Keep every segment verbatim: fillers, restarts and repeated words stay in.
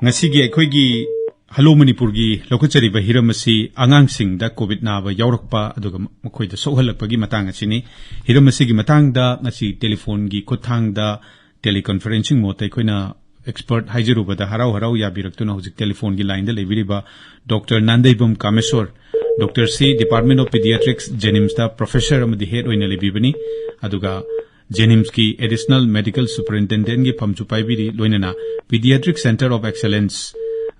ꯉꯁꯤꯒꯤ ꯑꯩꯈꯣꯏꯒꯤ ꯍꯜꯂꯣ ꯃꯅꯤꯄꯨꯔꯒꯤ ꯂꯧꯈꯠꯆꯔꯤꯕ ꯍꯤꯔꯝ ꯑꯁꯤ ꯑꯉꯥꯡꯁꯤꯡꯗ ꯀꯣꯚꯤꯗ ꯅꯥꯕ ꯌꯥꯎꯔꯛꯄ, ꯑꯗꯨꯒ ꯃꯈꯣꯏꯗ ꯁꯣꯛꯍꯜꯂꯛꯄꯒꯤ ꯃꯇꯥꯡ ꯑꯁꯤꯅꯤ꯫ ꯍꯤꯔꯝ ꯑꯁꯤꯒꯤ ꯃꯇꯥꯡꯗ ꯉꯁꯤ ꯇꯦꯂꯤꯐꯣꯟꯒꯤ ꯈꯨꯠꯊꯥꯡꯗ, ꯇꯦꯂꯤꯀꯟꯐꯔꯦꯟꯁꯤꯡ ꯃꯣꯗꯇ ꯑꯩꯈꯣꯏꯅ ꯑꯦꯛꯁꯄꯔꯠ ꯍꯥꯏꯖꯔꯨꯕꯗ ꯍꯔꯥꯎ ꯍꯔꯥꯎ ꯌꯥꯕꯤꯔꯛꯇꯨꯅ ꯍꯧꯖꯤꯛ ꯇꯦꯂꯤꯐꯣꯟꯒꯤ ꯂꯥꯏꯟꯗ ꯂꯩꯕꯤꯔꯤꯕ ꯗꯣꯛꯇꯔ ꯅꯥꯟꯗꯩꯕꯝ ꯀꯥꯃꯦꯁꯣꯔ, ꯗꯣꯛꯇꯔꯁꯤ Department of Pediatrics, ꯖꯦꯅꯤꯝꯁꯇ ꯄ꯭ꯔꯣꯐꯦꯁꯔ ꯑꯃꯗꯤ ꯍꯦꯗ ꯑꯣꯏꯅ ꯂꯩꯕꯤꯕꯅꯤ꯫ ꯑꯗꯨꯒ ꯖꯦꯅꯤꯝꯁꯀꯤ ꯑꯦꯗꯤꯁꯅꯦꯜ ꯃꯦꯗꯤꯀꯦꯜ ꯁꯨꯄꯔꯤꯟꯇꯦꯟꯗꯦꯟꯒꯤ ꯐꯝꯁꯨ ꯄꯥꯏꯕꯤꯔꯤ, ꯂꯣꯏꯅꯅ Pediatric Center of Excellence,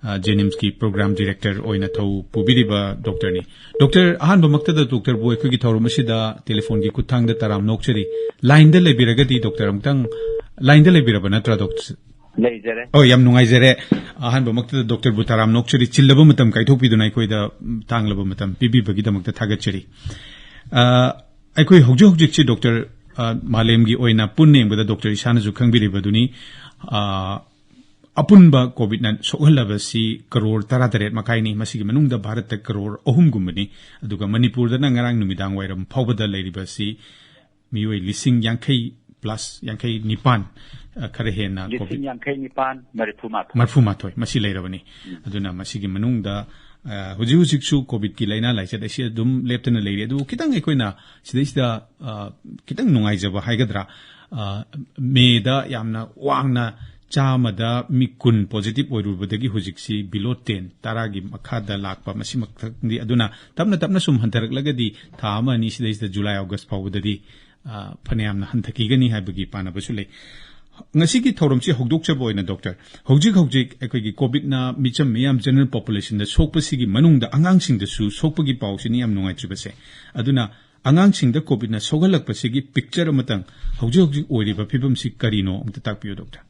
ꯑ, ꯖꯦꯅꯤꯝꯁꯀꯤ ꯄ꯭ꯔꯣꯒ꯭ꯔꯥꯝ ꯗꯤꯔꯦꯛꯇꯔ ꯑꯣꯏꯅ ꯊꯧ ꯄꯨꯕꯤꯔꯤꯕ ꯗꯣꯛꯇꯔꯅꯤ꯫ ꯗꯣꯛꯇꯔ, ꯑꯍꯥꯟꯕꯃꯛꯇꯗ ꯗꯣꯛꯇꯔꯕꯨ ꯑꯩꯈꯣꯏꯒꯤ ꯊꯧꯔꯝ ꯑꯁꯤꯗ ꯇꯦꯂꯤꯐꯣꯟꯒꯤ ꯈꯨꯠꯊꯥꯡꯗ ꯇꯔꯥꯝꯅ ꯑꯣꯛꯆꯔꯤ꯫ ꯂꯥꯏꯟꯗ ꯂꯩꯕꯤꯔꯒꯗꯤ ꯗꯣꯛꯇꯔ ꯑꯃꯨꯛꯇꯪ, ꯂꯥꯏꯟꯗ ꯂꯩꯕꯤꯔꯕ ꯅꯠꯇ꯭ꯔꯥ ꯗꯣꯛꯇꯔ? ꯂꯩꯖꯔꯦ꯫ ꯑꯣ, ꯌꯥꯝ ꯅꯨꯡꯉꯥꯏꯖꯔꯦ꯫ ꯑꯍꯥꯟꯕꯃꯛꯇꯗ ꯗꯣꯛꯇꯔꯕꯨ ꯇꯔꯥꯝꯅ ꯑꯣꯛꯆꯔꯤ꯫ ꯆꯤꯜꯂꯕ ꯃꯇꯝ ꯀꯥꯏꯊꯣꯛꯄꯤꯗꯨꯅ ꯑꯩꯈꯣꯏꯗ, ꯎꯝ, ꯇꯥꯡꯂꯕ ꯃꯇꯝ ꯄꯤꯕꯤꯕꯒꯤꯗꯃꯛꯇ ꯊꯥꯒꯠꯆꯔꯤ꯫ ꯑ, ꯑꯩꯈꯣꯏ ꯍꯧꯖꯤꯛ ꯍꯧꯖꯤꯛꯁꯤ ꯗꯣꯛꯇꯔ, ꯑ, ꯃꯥꯂꯦꯝꯒꯤ ꯑꯣꯏꯅ ꯄꯨꯟꯅ ꯌꯦꯡꯕꯗ ꯗꯣꯛꯇꯔ ꯏꯁꯥꯅꯁꯨ ꯈꯪꯕꯤꯔꯤꯕꯗꯨꯅꯤ, ꯑ, ꯑꯄꯨꯟꯕ ꯀꯣꯚꯤꯗꯅ ꯁꯣꯛꯍꯜꯂꯕꯁꯤ ꯀꯔꯣꯔ ꯇꯔꯥꯇꯔꯦꯠ ꯃꯈꯥꯏꯅꯤ꯫ ꯃꯁꯤꯒꯤ ꯃꯅꯨꯡꯗ ꯚꯥꯔꯠꯇ ꯀꯔꯣꯔ ꯑꯍꯨꯝꯒꯨꯝꯕꯅꯤ꯫ ꯑꯗꯨꯒ ꯃꯅꯤꯄꯨꯔꯗꯅ ꯉꯔꯥꯡ ꯅꯨꯃꯤꯗꯥꯡ ꯋꯥꯏꯔꯝ ꯐꯥꯎꯕꯗ ꯂꯩꯔꯤꯕꯁꯤ ꯃꯤꯑꯣꯏ ꯂꯤꯁꯤꯡ ꯌꯥꯡꯈꯩ ꯄ꯭ꯂꯁ, ꯌꯥꯡꯈꯩ ꯅꯤꯄꯥꯟ, ꯑ, ꯈꯔ ꯍꯦꯟꯅ ꯀꯣꯚꯤꯗ ꯂꯤꯁꯤꯡ ꯌꯥꯡꯈꯩ ꯅꯤꯄꯥꯟ ꯃꯔꯤꯐꯨ ꯃꯥꯊꯣꯏ꯫ ꯃꯔꯤꯐꯨ ꯃꯥꯊꯣꯏ ꯃꯁꯤ ꯂꯩꯔꯕꯅꯤ꯫ ꯎꯝ꯫ ꯑꯗꯨꯅ ꯃꯁꯤꯒꯤ ꯃꯅꯨꯡꯗ, ꯑ, ꯍꯧꯖꯤꯛ ꯍꯧꯖꯤꯛꯁꯨ ꯀꯣꯚꯤꯗꯀꯤ ꯂꯥꯏꯅꯥ ꯂꯥꯏꯆꯠ ꯑꯁꯤ ꯑꯗꯨꯝ ꯂꯦꯞꯇꯅ ꯂꯩꯔꯤ꯫ ꯑꯗꯨꯕꯨ ꯈꯤꯇꯪ ꯑꯩꯈꯣꯏꯅ ꯁꯤꯗꯩꯁꯤꯗ, ꯑ, ꯈꯤꯇꯪ ꯅꯨꯡꯉꯥꯏꯖꯕ ꯍꯥꯏꯒꯗ꯭ꯔꯥ, ꯑ, ꯃꯦꯗ ꯌꯥꯝꯅ ꯋꯥꯡꯅ ꯆꯥꯝꯃꯗ ꯃꯤ ꯀꯨꯟ ꯄꯣꯖꯤꯇꯤꯚ ꯑꯣꯏꯔꯨꯕꯗꯒꯤ ꯍꯧꯖꯤꯛꯁꯤ below ten, ꯇꯔꯥꯒꯤ ꯃꯈꯥꯗ ꯂꯥꯛꯄ ꯃꯁꯤꯃꯛꯇꯪꯗꯤ꯫ ꯑꯗꯨꯅ ꯇꯞꯅ ꯇꯞꯅ ꯁꯨꯝ ꯍꯟꯊꯔꯛꯂꯒꯗꯤ ꯊꯥ ꯑꯃ ꯑꯅꯤ ꯁꯤꯗꯩꯁꯤꯗ ꯖꯨꯂꯥꯏ, ꯑꯣꯒꯁ ꯐꯥꯎꯕꯗꯗꯤ, ꯑ, ꯐꯅꯌꯥꯝꯅ ꯍꯟꯊꯈꯤꯒꯅꯤ ꯍꯥꯏꯕꯒꯤ ꯄꯥꯅꯕꯁꯨ ꯂꯩ꯫ ꯉꯁꯤꯒꯤ ꯊꯧꯔꯝꯁꯤ ꯍꯧꯗꯣꯛꯆꯕ ꯑꯣꯏꯅ ꯗꯣꯛꯇꯔ, ꯍꯧꯖꯤꯛ ꯍꯧꯖꯤꯛ ꯑꯩꯈꯣꯏꯒꯤ ꯀꯣꯚꯤꯗꯅ ꯃꯤꯆꯝ ꯃꯤꯌꯥꯝ, ꯖꯦꯅꯔꯦꯜ ꯄꯣꯄꯨꯂꯦꯁꯟꯗ ꯁꯣꯛꯄꯁꯤꯒꯤ ꯃꯅꯨꯡꯗ ꯑꯉꯥꯡꯁꯤꯡꯗꯁꯨ ꯁꯣꯛꯄꯒꯤ ꯄꯥꯎꯁꯤꯅꯤ ꯌꯥꯝ ꯅꯨꯡꯉꯥꯏꯇ꯭ꯔꯤꯕꯁꯦ꯫ ꯑꯗꯨꯅ ꯑꯉꯥꯡꯁꯤꯡꯗ ꯀꯣꯚꯤꯗꯅ ꯁꯣꯛꯍꯜꯂꯛꯄꯁꯤꯒꯤ ꯄꯤꯛꯆꯔ ꯑꯃꯇꯪ, ꯍꯧꯖꯤꯛ ꯍꯧꯖꯤꯛ ꯑꯣꯏꯔꯤꯕ ꯐꯤꯕꯝꯁꯤ ꯀꯔꯤꯅꯣ ꯑꯝꯇ ꯇꯥꯛꯄꯤꯌꯨ ꯗꯣꯛꯇꯔ꯫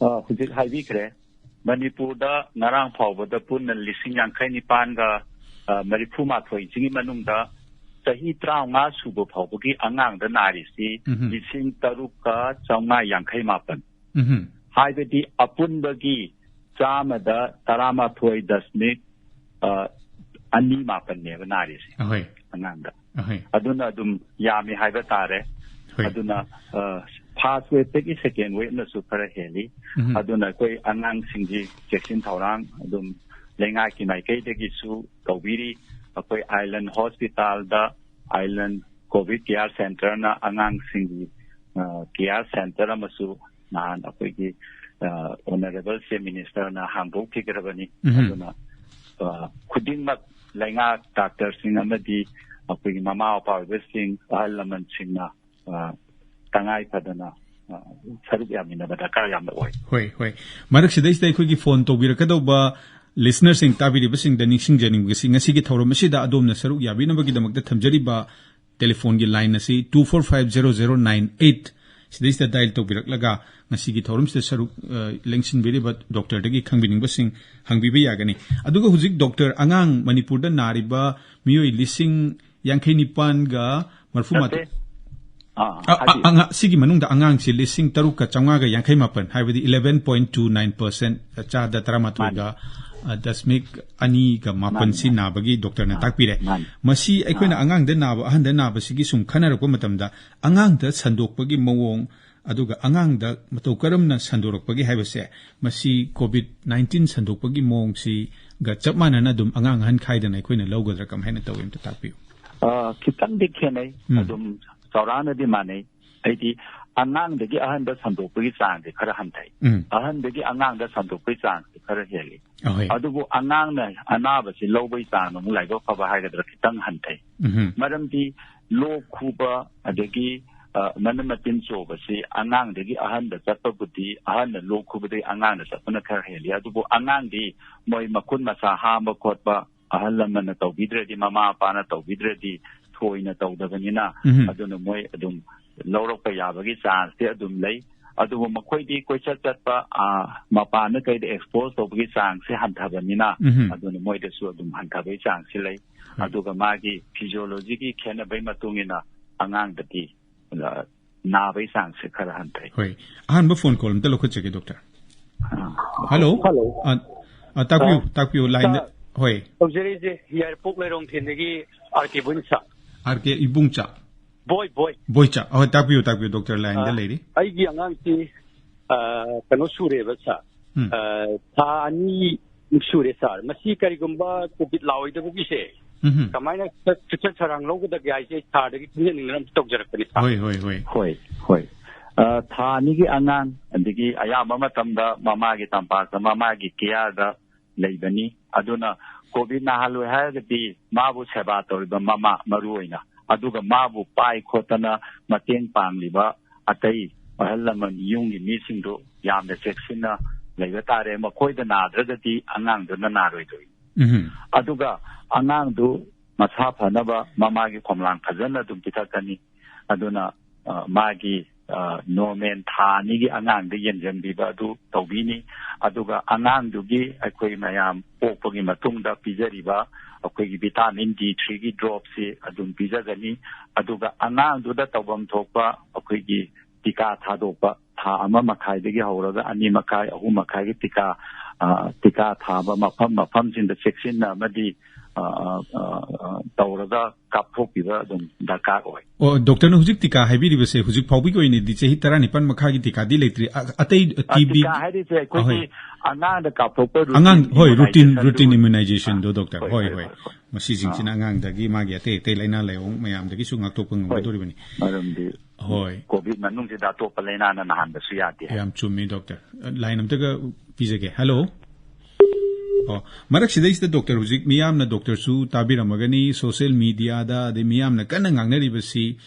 ꯑ, ꯍꯧꯖꯤꯛ ꯍꯥꯏꯕꯤꯈ꯭ꯔꯦ, ꯃꯅꯤꯄꯨꯔꯗ ꯉꯔꯥꯡ ꯐꯥꯎꯕꯗ ꯄꯨꯟꯅ ꯂꯤꯁꯤꯡ ꯌꯥꯡꯈꯩ ꯅꯤꯄꯥꯟꯒ, ꯑ, ꯃꯔꯤꯐꯨ ꯃꯥꯊꯣꯏꯁꯤꯒꯤ ꯃꯅꯨꯡꯗ ꯆꯍꯤ ꯇꯔꯥꯃꯉꯥ ꯁꯨꯕ ꯐꯥꯎꯕꯒꯤ ꯑꯉꯥꯡꯗ ꯅꯥꯔꯤꯁꯤ ꯎꯝꯍꯨꯝ꯫ ꯂꯤꯁꯤꯡ ꯇꯔꯨꯛꯀ ꯆꯥꯝꯃꯉꯥ ꯌꯥꯡꯈꯩ ꯃꯥꯄꯟ꯫ ꯎꯝꯍꯨꯝ꯫ ꯍꯥꯏꯕꯗꯤ ꯑꯄꯨꯟꯕꯒꯤ ꯆꯥꯝꯃꯗ ꯇꯔꯥꯃꯥꯊꯣꯏ ꯗꯁꯃꯤꯛ, ꯑ, ꯑꯅꯤ ꯃꯥꯄꯟꯅꯦꯕ ꯅꯥꯔꯤꯁꯦ ꯑꯍꯣꯏ꯫ ꯑꯉꯥꯡꯗ꯫ ꯑꯍꯣꯏ꯫ ꯑꯗꯨꯅ ꯑꯗꯨꯝ ꯌꯥꯝꯃꯤ ꯍꯥꯏꯕ ꯇꯥꯔꯦ꯫ ꯍꯣꯏ꯫ ꯑꯗꯨꯅ, ꯑ, first wave ꯇꯒꯤ second wave ꯅꯁꯨ ꯈꯔ ꯍꯦꯜꯂꯤ꯫ ꯎꯝ꯫ ꯑꯗꯨꯅ ꯑꯩꯈꯣꯏ ꯑꯉꯥꯡꯁꯤꯡꯒꯤ ꯆꯦꯛꯁꯤꯟ ꯊꯧꯔꯥꯡ ꯑꯗꯨꯝ ꯂꯩꯉꯥꯛꯀꯤ ꯃꯥꯏꯀꯩꯗꯒꯤꯁꯨ ꯇꯧꯕꯤꯔꯤ꯫ ꯑꯩꯈꯣꯏ Island Hospital ꯗ Island COVID Care Center ꯅ ꯑꯉꯥꯡꯁꯤꯡꯒꯤ, ꯑ, care center ꯑꯃꯁꯨ ꯅꯍꯥꯟ ꯑꯩꯈꯣꯏꯒꯤ, ꯑ, Honourable Chief Minister ꯅ ꯍꯥꯡꯗꯣꯛꯈꯤꯈ꯭ꯔꯕꯅꯤ꯫ ꯎꯝ꯫ ꯑꯗꯨꯅ, ꯑ, ꯈꯨꯗꯤꯡꯃꯛ ꯂꯩꯉꯥꯛ ꯗꯥꯛꯇꯔꯁꯤꯡ ꯑꯃꯗꯤ ꯑꯩꯈꯣꯏꯒꯤ ꯃꯃꯥ ꯃꯄꯥ ꯑꯣꯏꯕꯁꯤꯡ, ꯑꯍꯜ ꯂꯃꯟꯁꯤꯡꯅ, ꯑ, ꯇꯉꯥꯏ ꯐꯗꯅ, ꯑ, ꯁꯔꯨꯛ ꯌꯥꯃꯤꯟꯅꯕ ꯗꯔꯀꯥꯔ ꯌꯥꯝꯅ ꯑꯣꯏ꯫ ꯍꯣꯏ, ꯍꯣꯏ꯫ ꯃꯔꯛꯁꯤꯗꯩꯁꯤꯗ ꯑꯩꯈꯣꯏꯒꯤ ꯐꯣꯟ ꯇꯧꯕꯤꯔꯛꯀꯗꯧꯕ listener ꯁꯤꯡ, ꯇꯥꯕꯤꯔꯤꯕꯁꯤꯡꯗ ꯅꯤꯡꯁꯤꯡꯖꯅꯤꯡꯕꯁꯤ, ꯉꯁꯤꯒꯤ ꯊꯧꯔꯝ ꯑꯁꯤꯗ ꯑꯗꯣꯝꯅ ꯁꯔꯨꯛ ꯌꯥꯕꯤꯅꯕꯒꯤꯗꯃꯛꯇ ꯊꯝꯖꯔꯤꯕ telephone ꯒꯤ line ꯑꯁꯤ two four five zero zero nine eight, ꯁꯤꯗꯩꯁꯤꯗ dial ꯇꯧꯕꯤꯔꯛꯂꯒ ꯉꯁꯤꯒꯤ ꯊꯧꯔꯝꯁꯤꯗ ꯁꯔꯨꯛ, ꯑ, ꯂꯦꯡꯁꯤꯟꯕꯤꯔꯤꯕ doctor ꯗꯒꯤ ꯈꯪꯕꯤꯅꯤꯡꯕꯁꯤꯡ ꯍꯪꯕꯤꯕ ꯌꯥꯒꯅꯤ꯫ ꯑꯗꯨꯒ ꯍꯧꯖꯤꯛ doctor, ꯑꯉꯥꯡ ꯃꯅꯤꯄꯨꯔꯗ ꯅꯥꯔꯤꯕ ꯃꯤꯑꯣꯏ ꯂꯤꯁꯤꯡ ꯌꯥꯡꯈꯩ ꯅꯤꯄꯥꯟꯒ ꯃꯔꯤꯐꯨ ꯃꯥꯊꯣꯏ꯫ ꯅꯠꯇꯦ꯫ ꯑꯥ, ꯑ, ꯑ, ꯍꯥꯏꯕꯤꯌꯨ꯫ ꯑꯉꯥ-, ꯁꯤꯒꯤ ꯃꯅꯨꯡꯗ ꯑꯉꯥꯡꯁꯤ ꯂꯤꯁꯤꯡ ꯇꯔꯨꯛꯀ ꯆꯥꯝꯃꯉꯥꯒ ꯌꯥꯡꯈꯩ ꯃꯥꯄꯟ, ꯍꯥꯏꯕꯗꯤ eleven point two nine percent, ꯆꯥꯗ ꯇꯔꯥꯃꯥꯊꯣꯏꯒ, ꯃꯥꯅꯤ꯫ ꯑ, ꯗꯁꯃꯤꯛ ꯑꯅꯤꯒ ꯃꯥꯄꯟ ꯃꯥꯅꯤ, ꯁꯤ ꯃꯥꯅꯤ꯫ ꯅꯥꯕꯒꯤ doctor ꯅ ꯑꯥ, ꯇꯥꯛꯄꯤꯔꯦ꯫ ꯃꯥꯅꯤ꯫ ꯃꯁꯤ ꯑꯩꯈꯣꯏꯅ ꯑꯥ꯫ ꯑꯉꯥꯡꯗ ꯅꯥꯕ, ꯑꯍꯟꯗ ꯅꯥꯕꯁꯤꯒꯤ ꯁꯨꯝ ꯈꯟꯅꯔꯛꯄ ꯃꯇꯝꯗ, ꯑꯉꯥꯡꯗ ꯁꯟꯗꯣꯛꯄꯒꯤ ꯃꯑꯣꯡ, ꯑꯗꯨꯒ ꯑꯉꯥꯡꯗ ꯃꯇꯧ ꯀꯔꯝꯅ ꯁꯟꯗꯣꯔꯛꯄꯒꯦ ꯍꯥꯏꯕꯁꯦ, ꯃꯁꯤ COVID nineteen ꯁꯟꯗꯣꯛꯄꯒꯤ ꯃꯑꯣꯡꯁꯤꯒ ꯆꯞ ꯃꯥꯟꯅꯅ ꯑꯗꯨꯝ ꯑꯉꯥꯡ ꯑꯍꯟ ꯈꯥꯏꯗꯅ ꯑꯩꯈꯣꯏꯅ ꯂꯧꯒꯗ꯭ꯔꯥ, ꯀꯃꯥꯏꯅ ꯇꯧꯏ, ꯑꯝꯇ ꯇꯥꯛꯄꯤꯌꯨ꯫ ꯑ, ꯈꯤꯇꯪꯗꯤ ꯈꯦꯠꯅꯩ꯫ ꯎꯝ꯫ ꯑꯗꯨꯝ ꯆꯥꯎꯔꯥꯛꯅꯗꯤ ꯃꯥꯟꯅꯩ꯫ ꯑꯩꯗꯤ ꯑꯉꯥꯡꯗꯒꯤ ꯑꯍꯟꯗ ꯁꯟꯗꯣꯛꯄꯒꯤ ꯆꯥꯡꯁꯦ ꯈꯔ ꯍꯟꯊꯩ꯫ ꯎꯝ꯫ ꯑꯍꯟꯗꯒꯤ ꯑꯉꯥꯡꯗ ꯁꯟꯗꯣꯛꯄꯒꯤ ꯆꯥꯡꯁꯦ ꯈꯔ ꯍꯦꯜꯂꯤ꯫ ꯑꯍꯣꯏ꯫ ꯑꯗꯨꯕꯨ ꯑꯉꯥꯡꯅ ꯑꯅꯥꯕꯁꯤ ꯂꯧꯕꯒꯤ ꯆꯥꯡ ꯑꯃꯨꯛ ꯂꯥꯏꯕꯛ ꯐꯕ ꯍꯥꯏꯒꯗ꯭ꯔꯥ ꯈꯤꯇꯪ ꯍꯟꯊꯩ꯫ ꯎꯝꯍꯨꯝ꯫ ꯃꯔꯝꯗꯤ ꯂꯣꯛ ꯈꯨꯕ ꯑꯗꯒꯤ, ꯑ, ꯃꯅꯝ ꯃꯇꯤꯟ ꯆꯣꯕꯁꯤ ꯑꯉꯥꯡꯗꯒꯤ ꯑꯍꯟꯗ ꯆꯠꯄꯕꯨꯗꯤ ꯑꯍꯟꯅ ꯂꯣꯛ ꯈꯨꯕꯗꯒꯤ ꯑꯉꯥꯡꯗ ꯆꯠꯄꯅ ꯈꯔ ꯍꯦꯜꯂꯤ꯫ ꯑꯗꯨꯕꯨ ꯑꯉꯥꯡꯗꯤ ꯃꯣꯏ ꯃꯈꯨꯠ ꯃꯁꯥ ꯍꯥꯝꯕ ꯈꯣꯠꯄ ꯑꯍꯜ ꯂꯃꯟꯅ ꯇꯧꯕꯤꯗ꯭ꯔꯗꯤ, ꯃꯃꯥ ꯃꯄꯥꯅ ꯇꯧꯕꯤꯗ꯭ꯔꯗꯤ ꯊꯣꯏꯅ ꯇꯧꯗꯕꯅꯤꯅ, ꯎꯝꯍꯨꯝ꯫ ꯑꯗꯨꯅ ꯃꯣꯏ ꯑꯗꯨꯝ ꯂꯧꯔꯛꯄ ꯌꯥꯕꯒꯤ chance ꯇꯤ ꯑꯗꯨꯝ ꯂꯩ꯫ ꯑꯗꯨꯕꯨ ꯃꯈꯣꯏꯗꯤ ꯀꯣꯏꯆꯠ ꯆꯠꯄ, ꯑ, ꯃꯄꯥꯟꯗ ꯀꯩꯗ expose ꯇꯧꯕꯒꯤ chance ꯁꯦ ꯍꯟꯊꯕꯅꯤꯅ, ꯎꯝꯍꯨꯝ꯫ ꯑꯗꯨꯅ ꯃꯣꯏꯗꯁꯨ ꯑꯗꯨꯝ ꯍꯟꯊꯕꯒꯤ chance ꯁꯤ ꯂꯩ꯫ ꯍꯣꯏ꯫ ꯑꯗꯨꯒ ꯃꯥꯒꯤ physiology ꯒꯤ ꯈꯦꯠꯅꯕꯒꯤ ꯃꯇꯨꯡ ꯏꯟꯅ ꯑꯉꯥꯡꯗꯗꯤ, ꯑ, ꯅꯥꯕꯒꯤ chance ꯁꯦ ꯈꯔ ꯍꯟꯊꯩ꯫ ꯍꯣꯏ꯫ ꯑꯍꯥꯟꯕ phone call ꯑꯝꯇ ꯂꯧꯈꯠꯆꯒꯦ, doctor꯫ ꯑꯥ꯫ Hello꯫ Hello꯫ ꯑ, ꯑ, ꯇꯥꯛꯄꯤꯌꯨ, ꯑ, ꯇꯥꯛꯄꯤꯌꯨ, line ꯗ꯫ ꯁꯥꯔ, ꯍꯣꯏ꯫ ꯇꯧꯖꯔꯤꯁꯦ ꯌꯥꯏꯔꯤꯄꯣꯛ ꯂꯩꯔꯣꯡꯊꯦꯟꯗꯒꯤ ꯑꯥꯔ ꯀꯦ ꯏꯕꯨꯡꯆꯥ꯫ ꯑꯥꯔ ꯀꯦ ꯏꯕꯨꯡꯆꯥ꯫ ꯕꯣꯏ, ꯕꯣꯏ꯫ ꯕꯣꯏꯆꯥ, ꯑꯍꯣꯏ, ꯇꯥꯛꯄꯤꯌꯨ, ꯇꯥꯛꯄꯤꯌꯨ, ꯗꯣꯛꯇꯔ ꯂꯥꯏꯟꯗ ꯑ, ꯂꯩꯔꯤ꯫ ꯑꯩꯒꯤ ꯑꯉꯥꯡꯁꯤ, ꯑ, ꯀꯩꯅꯣ ꯁꯨꯔꯦꯕ, ꯁꯥꯔ꯫ ꯎꯝ꯫ ꯑ, ꯊꯥ ꯑꯅꯤ ꯁꯨꯔꯦ, ꯁꯥꯔ꯫ ꯃꯁꯤ ꯀꯔꯤꯒꯨꯝꯕ ꯀꯣꯚꯤꯗ ꯂꯥꯛꯑꯣꯏꯗꯕꯒꯤꯁꯦ ꯎꯝꯍꯨꯝ꯫ ꯀꯃꯥꯏꯅ ꯆꯦꯛꯁꯤꯟ ꯊꯧꯔꯥꯡ ꯂꯧꯒꯗꯒꯦ ꯍꯥꯏꯁꯦ ꯑꯩ ꯁꯥꯔꯗꯒꯤ ꯈꯪꯖꯅꯤꯡꯗꯅ ꯑꯝꯇ ꯇꯧꯖꯔꯛꯄꯅꯤ, ꯁꯥꯔ꯫ ꯍꯣꯏ, ꯍꯣꯏ, ꯍꯣꯏ꯫ ꯍꯣꯏ, ꯍꯣꯏ꯫ ꯑ, ꯊꯥ ꯑꯅꯤꯒꯤ ꯑꯉꯥꯡ, ꯑꯗꯒꯤ ꯑꯌꯥꯝꯕ ꯃꯇꯝꯗ ꯃꯃꯥꯒꯤ ꯇꯝꯄꯥꯛꯇ, ꯃꯃꯥꯒꯤ ꯀꯤꯌꯥꯔꯗ ꯂꯩꯕꯅꯤ꯫ ꯑꯗꯨꯅ ꯀꯣꯚꯤꯗ ꯅꯥꯍꯜꯂꯣꯏ ꯍꯥꯏꯔꯒꯗꯤ ꯃꯥꯕꯨ ꯁꯦꯕꯥ ꯇꯧꯔꯤꯕ ꯃꯃꯥ ꯃꯔꯨ ꯑꯣꯏꯅ, ꯑꯗꯨꯒ ꯃꯥꯕꯨ ꯄꯥꯏ ꯈꯣꯠꯇꯅ ꯃꯇꯦꯡ ꯄꯥꯡꯂꯤꯕ ꯑꯇꯩ ꯑꯍꯜ ꯂꯃꯟ, ꯌꯨꯝꯒꯤ ꯃꯤꯁꯤꯡꯗꯨ ꯌꯥꯝꯅ ꯆꯦꯛꯁꯤꯟꯅ ꯂꯩꯕ ꯇꯥꯔꯦ꯫ ꯃꯈꯣꯏꯗ ꯅꯥꯗ꯭ꯔꯒꯗꯤ ꯑꯉꯥꯡꯗꯨꯅ ꯅꯥꯔꯣꯏꯗꯣꯏꯅꯤ꯫ ꯎꯝꯍꯨꯝ꯫ ꯑꯗꯨꯒ ꯑꯉꯥꯡꯗꯨ ꯃꯁꯥ ꯐꯅꯕ ꯃꯃꯥꯒꯤ ꯈꯣꯝꯂꯥꯡ ꯐꯖꯅ ꯑꯗꯨꯝ ꯄꯤꯊꯛꯀꯅꯤ꯫ ꯑꯗꯨꯅ, ꯑ, ꯃꯥꯒꯤ, ꯑ, ꯅꯣꯔꯃꯦꯜ ꯊꯥ ꯑꯅꯤꯒꯤ ꯑꯉꯥꯡꯗ ꯌꯦꯡꯁꯤꯟꯕꯤꯕ ꯑꯗꯨ ꯇꯧꯕꯤꯅꯤ꯫ ꯑꯗꯨꯒ ꯑꯉꯥꯡꯗꯨꯒꯤ ꯑꯩꯈꯣꯏ ꯃꯌꯥꯝ ꯄꯣꯛꯄꯒꯤ ꯃꯇꯨꯡꯗ ꯄꯤꯖꯔꯤꯕ ꯑꯩꯈꯣꯏꯒꯤ ꯚꯤꯇꯥꯃꯤꯟ ꯗꯤ ꯊ꯭ꯔꯤꯒꯤ ꯗ꯭ꯔꯣꯞꯁꯤ ꯑꯗꯨꯝ ꯄꯤꯖꯒꯅꯤ꯫ ꯑꯗꯨꯒ ꯑꯉꯥꯡꯗꯨꯗ ꯇꯧꯐꯝ ꯊꯣꯛꯄ ꯑꯩꯈꯣꯏꯒꯤ ꯇꯤꯀꯥ ꯊꯥꯗꯣꯛꯄ, ꯊꯥ ꯑꯃ ꯃꯈꯥꯏꯗꯒꯤ ꯍꯧꯔꯒ ꯑꯅꯤ ꯃꯈꯥꯏ, ꯑꯍꯨꯝ ꯃꯈꯥꯏꯒꯤ ꯇꯤꯀꯥ, ꯑ, ꯇꯤꯀꯥ ꯊꯥꯕ ꯃꯐꯝ ꯃꯐꯝꯁꯤꯡꯗ ꯆꯦꯛꯁꯤꯟꯅ ꯑꯃꯗꯤ, ꯑ, ꯑ, ꯑ, ꯑ, ꯇꯧꯔꯒ ꯀꯥꯞꯊꯣꯛꯄꯤꯕ ꯑꯗꯨꯝ ꯗꯔꯀꯥꯔ ꯑꯣꯏ꯫ ꯑꯣ, ꯗꯣꯛꯇꯔꯅ ꯍꯧꯖꯤꯛ ꯇꯤꯀꯥ ꯍꯥꯏꯕꯤꯔꯤꯕꯁꯦ ꯍꯧꯖꯤꯛ ꯐꯥꯎꯕꯒꯤ ꯑꯣꯏꯅꯗꯤ ꯆꯍꯤ ꯇꯔꯥꯅꯤꯄꯥꯟ ꯃꯈꯥꯒꯤ ꯇꯤꯀꯥꯗꯤ ꯂꯩꯇ꯭ꯔꯤ꯫ ꯑ-, ꯑꯇꯩ ꯑ, ꯇꯤ ꯕꯤ ꯇꯤꯀꯥ ꯍꯥꯏꯔꯤꯁꯦ ꯑꯩꯈꯣꯏꯒꯤ ꯑꯍꯣꯏ꯫ ꯑꯉꯥꯡꯗ ꯀꯥꯞꯊꯣꯛꯄ ꯑꯉꯥꯡ, routine ꯍꯣꯏ, routine, immunization routine ꯗꯨ꯫ Immunizationꯗꯨ, ꯗꯣꯛꯇꯔ꯫ ꯍꯣꯏ, ꯍꯣꯏ, ꯍꯣꯏ, ꯍꯣꯏ, ꯍꯣꯏ, ꯍꯣꯏ꯫ ꯍꯣꯏ꯫ ꯃꯁꯤꯁꯤꯡꯁꯤꯅ ꯑꯥ꯫ ꯑꯉꯥꯡꯗꯒꯤ ꯃꯥꯒꯤ ꯑꯇꯩ ꯑꯇꯩ ꯂꯥꯏꯅꯥ ꯂꯥꯏꯑꯣꯡ ꯃꯌꯥꯝꯗꯒꯤꯁꯨ ꯉꯥꯛꯊꯣꯛꯄ ꯍꯣꯏ꯫ ꯉꯝꯒꯗꯧꯔꯤꯕꯅꯤ꯫ ꯃꯔꯝꯗꯤ ꯍꯣꯏ꯫ ꯀꯣꯚꯤꯗ ꯃꯅꯨꯡꯁꯤꯗ ꯑꯇꯣꯞꯄ ꯂꯥꯏꯅꯥꯅ ꯅꯥꯍꯟꯕꯁꯨ ꯌꯥꯗꯦ꯫ ꯌꯥꯝ ꯆꯨꯝꯃꯤ, ꯗꯣꯛꯇꯔ꯫ ꯂꯥꯏꯟ ꯑꯝꯇꯒ ꯄꯤꯖꯒꯦ꯫ ꯍꯜꯂꯣ꯫ ꯑꯣ, ꯃꯔꯛꯁꯤꯗꯩꯁꯤꯗ ꯗꯣꯛꯇꯔ, ꯍꯧꯖꯤꯛ ꯃꯤꯌꯥꯝꯅ ꯗꯣꯛꯇꯔꯁꯨ ꯇꯥꯕꯤꯔꯝꯃꯒꯅꯤ, social mediaꯗ, ꯑꯗꯩ ꯃꯤꯌꯥꯝꯅ ꯀꯟꯅ ꯉꯥꯡꯅꯔꯤꯕꯁꯤ,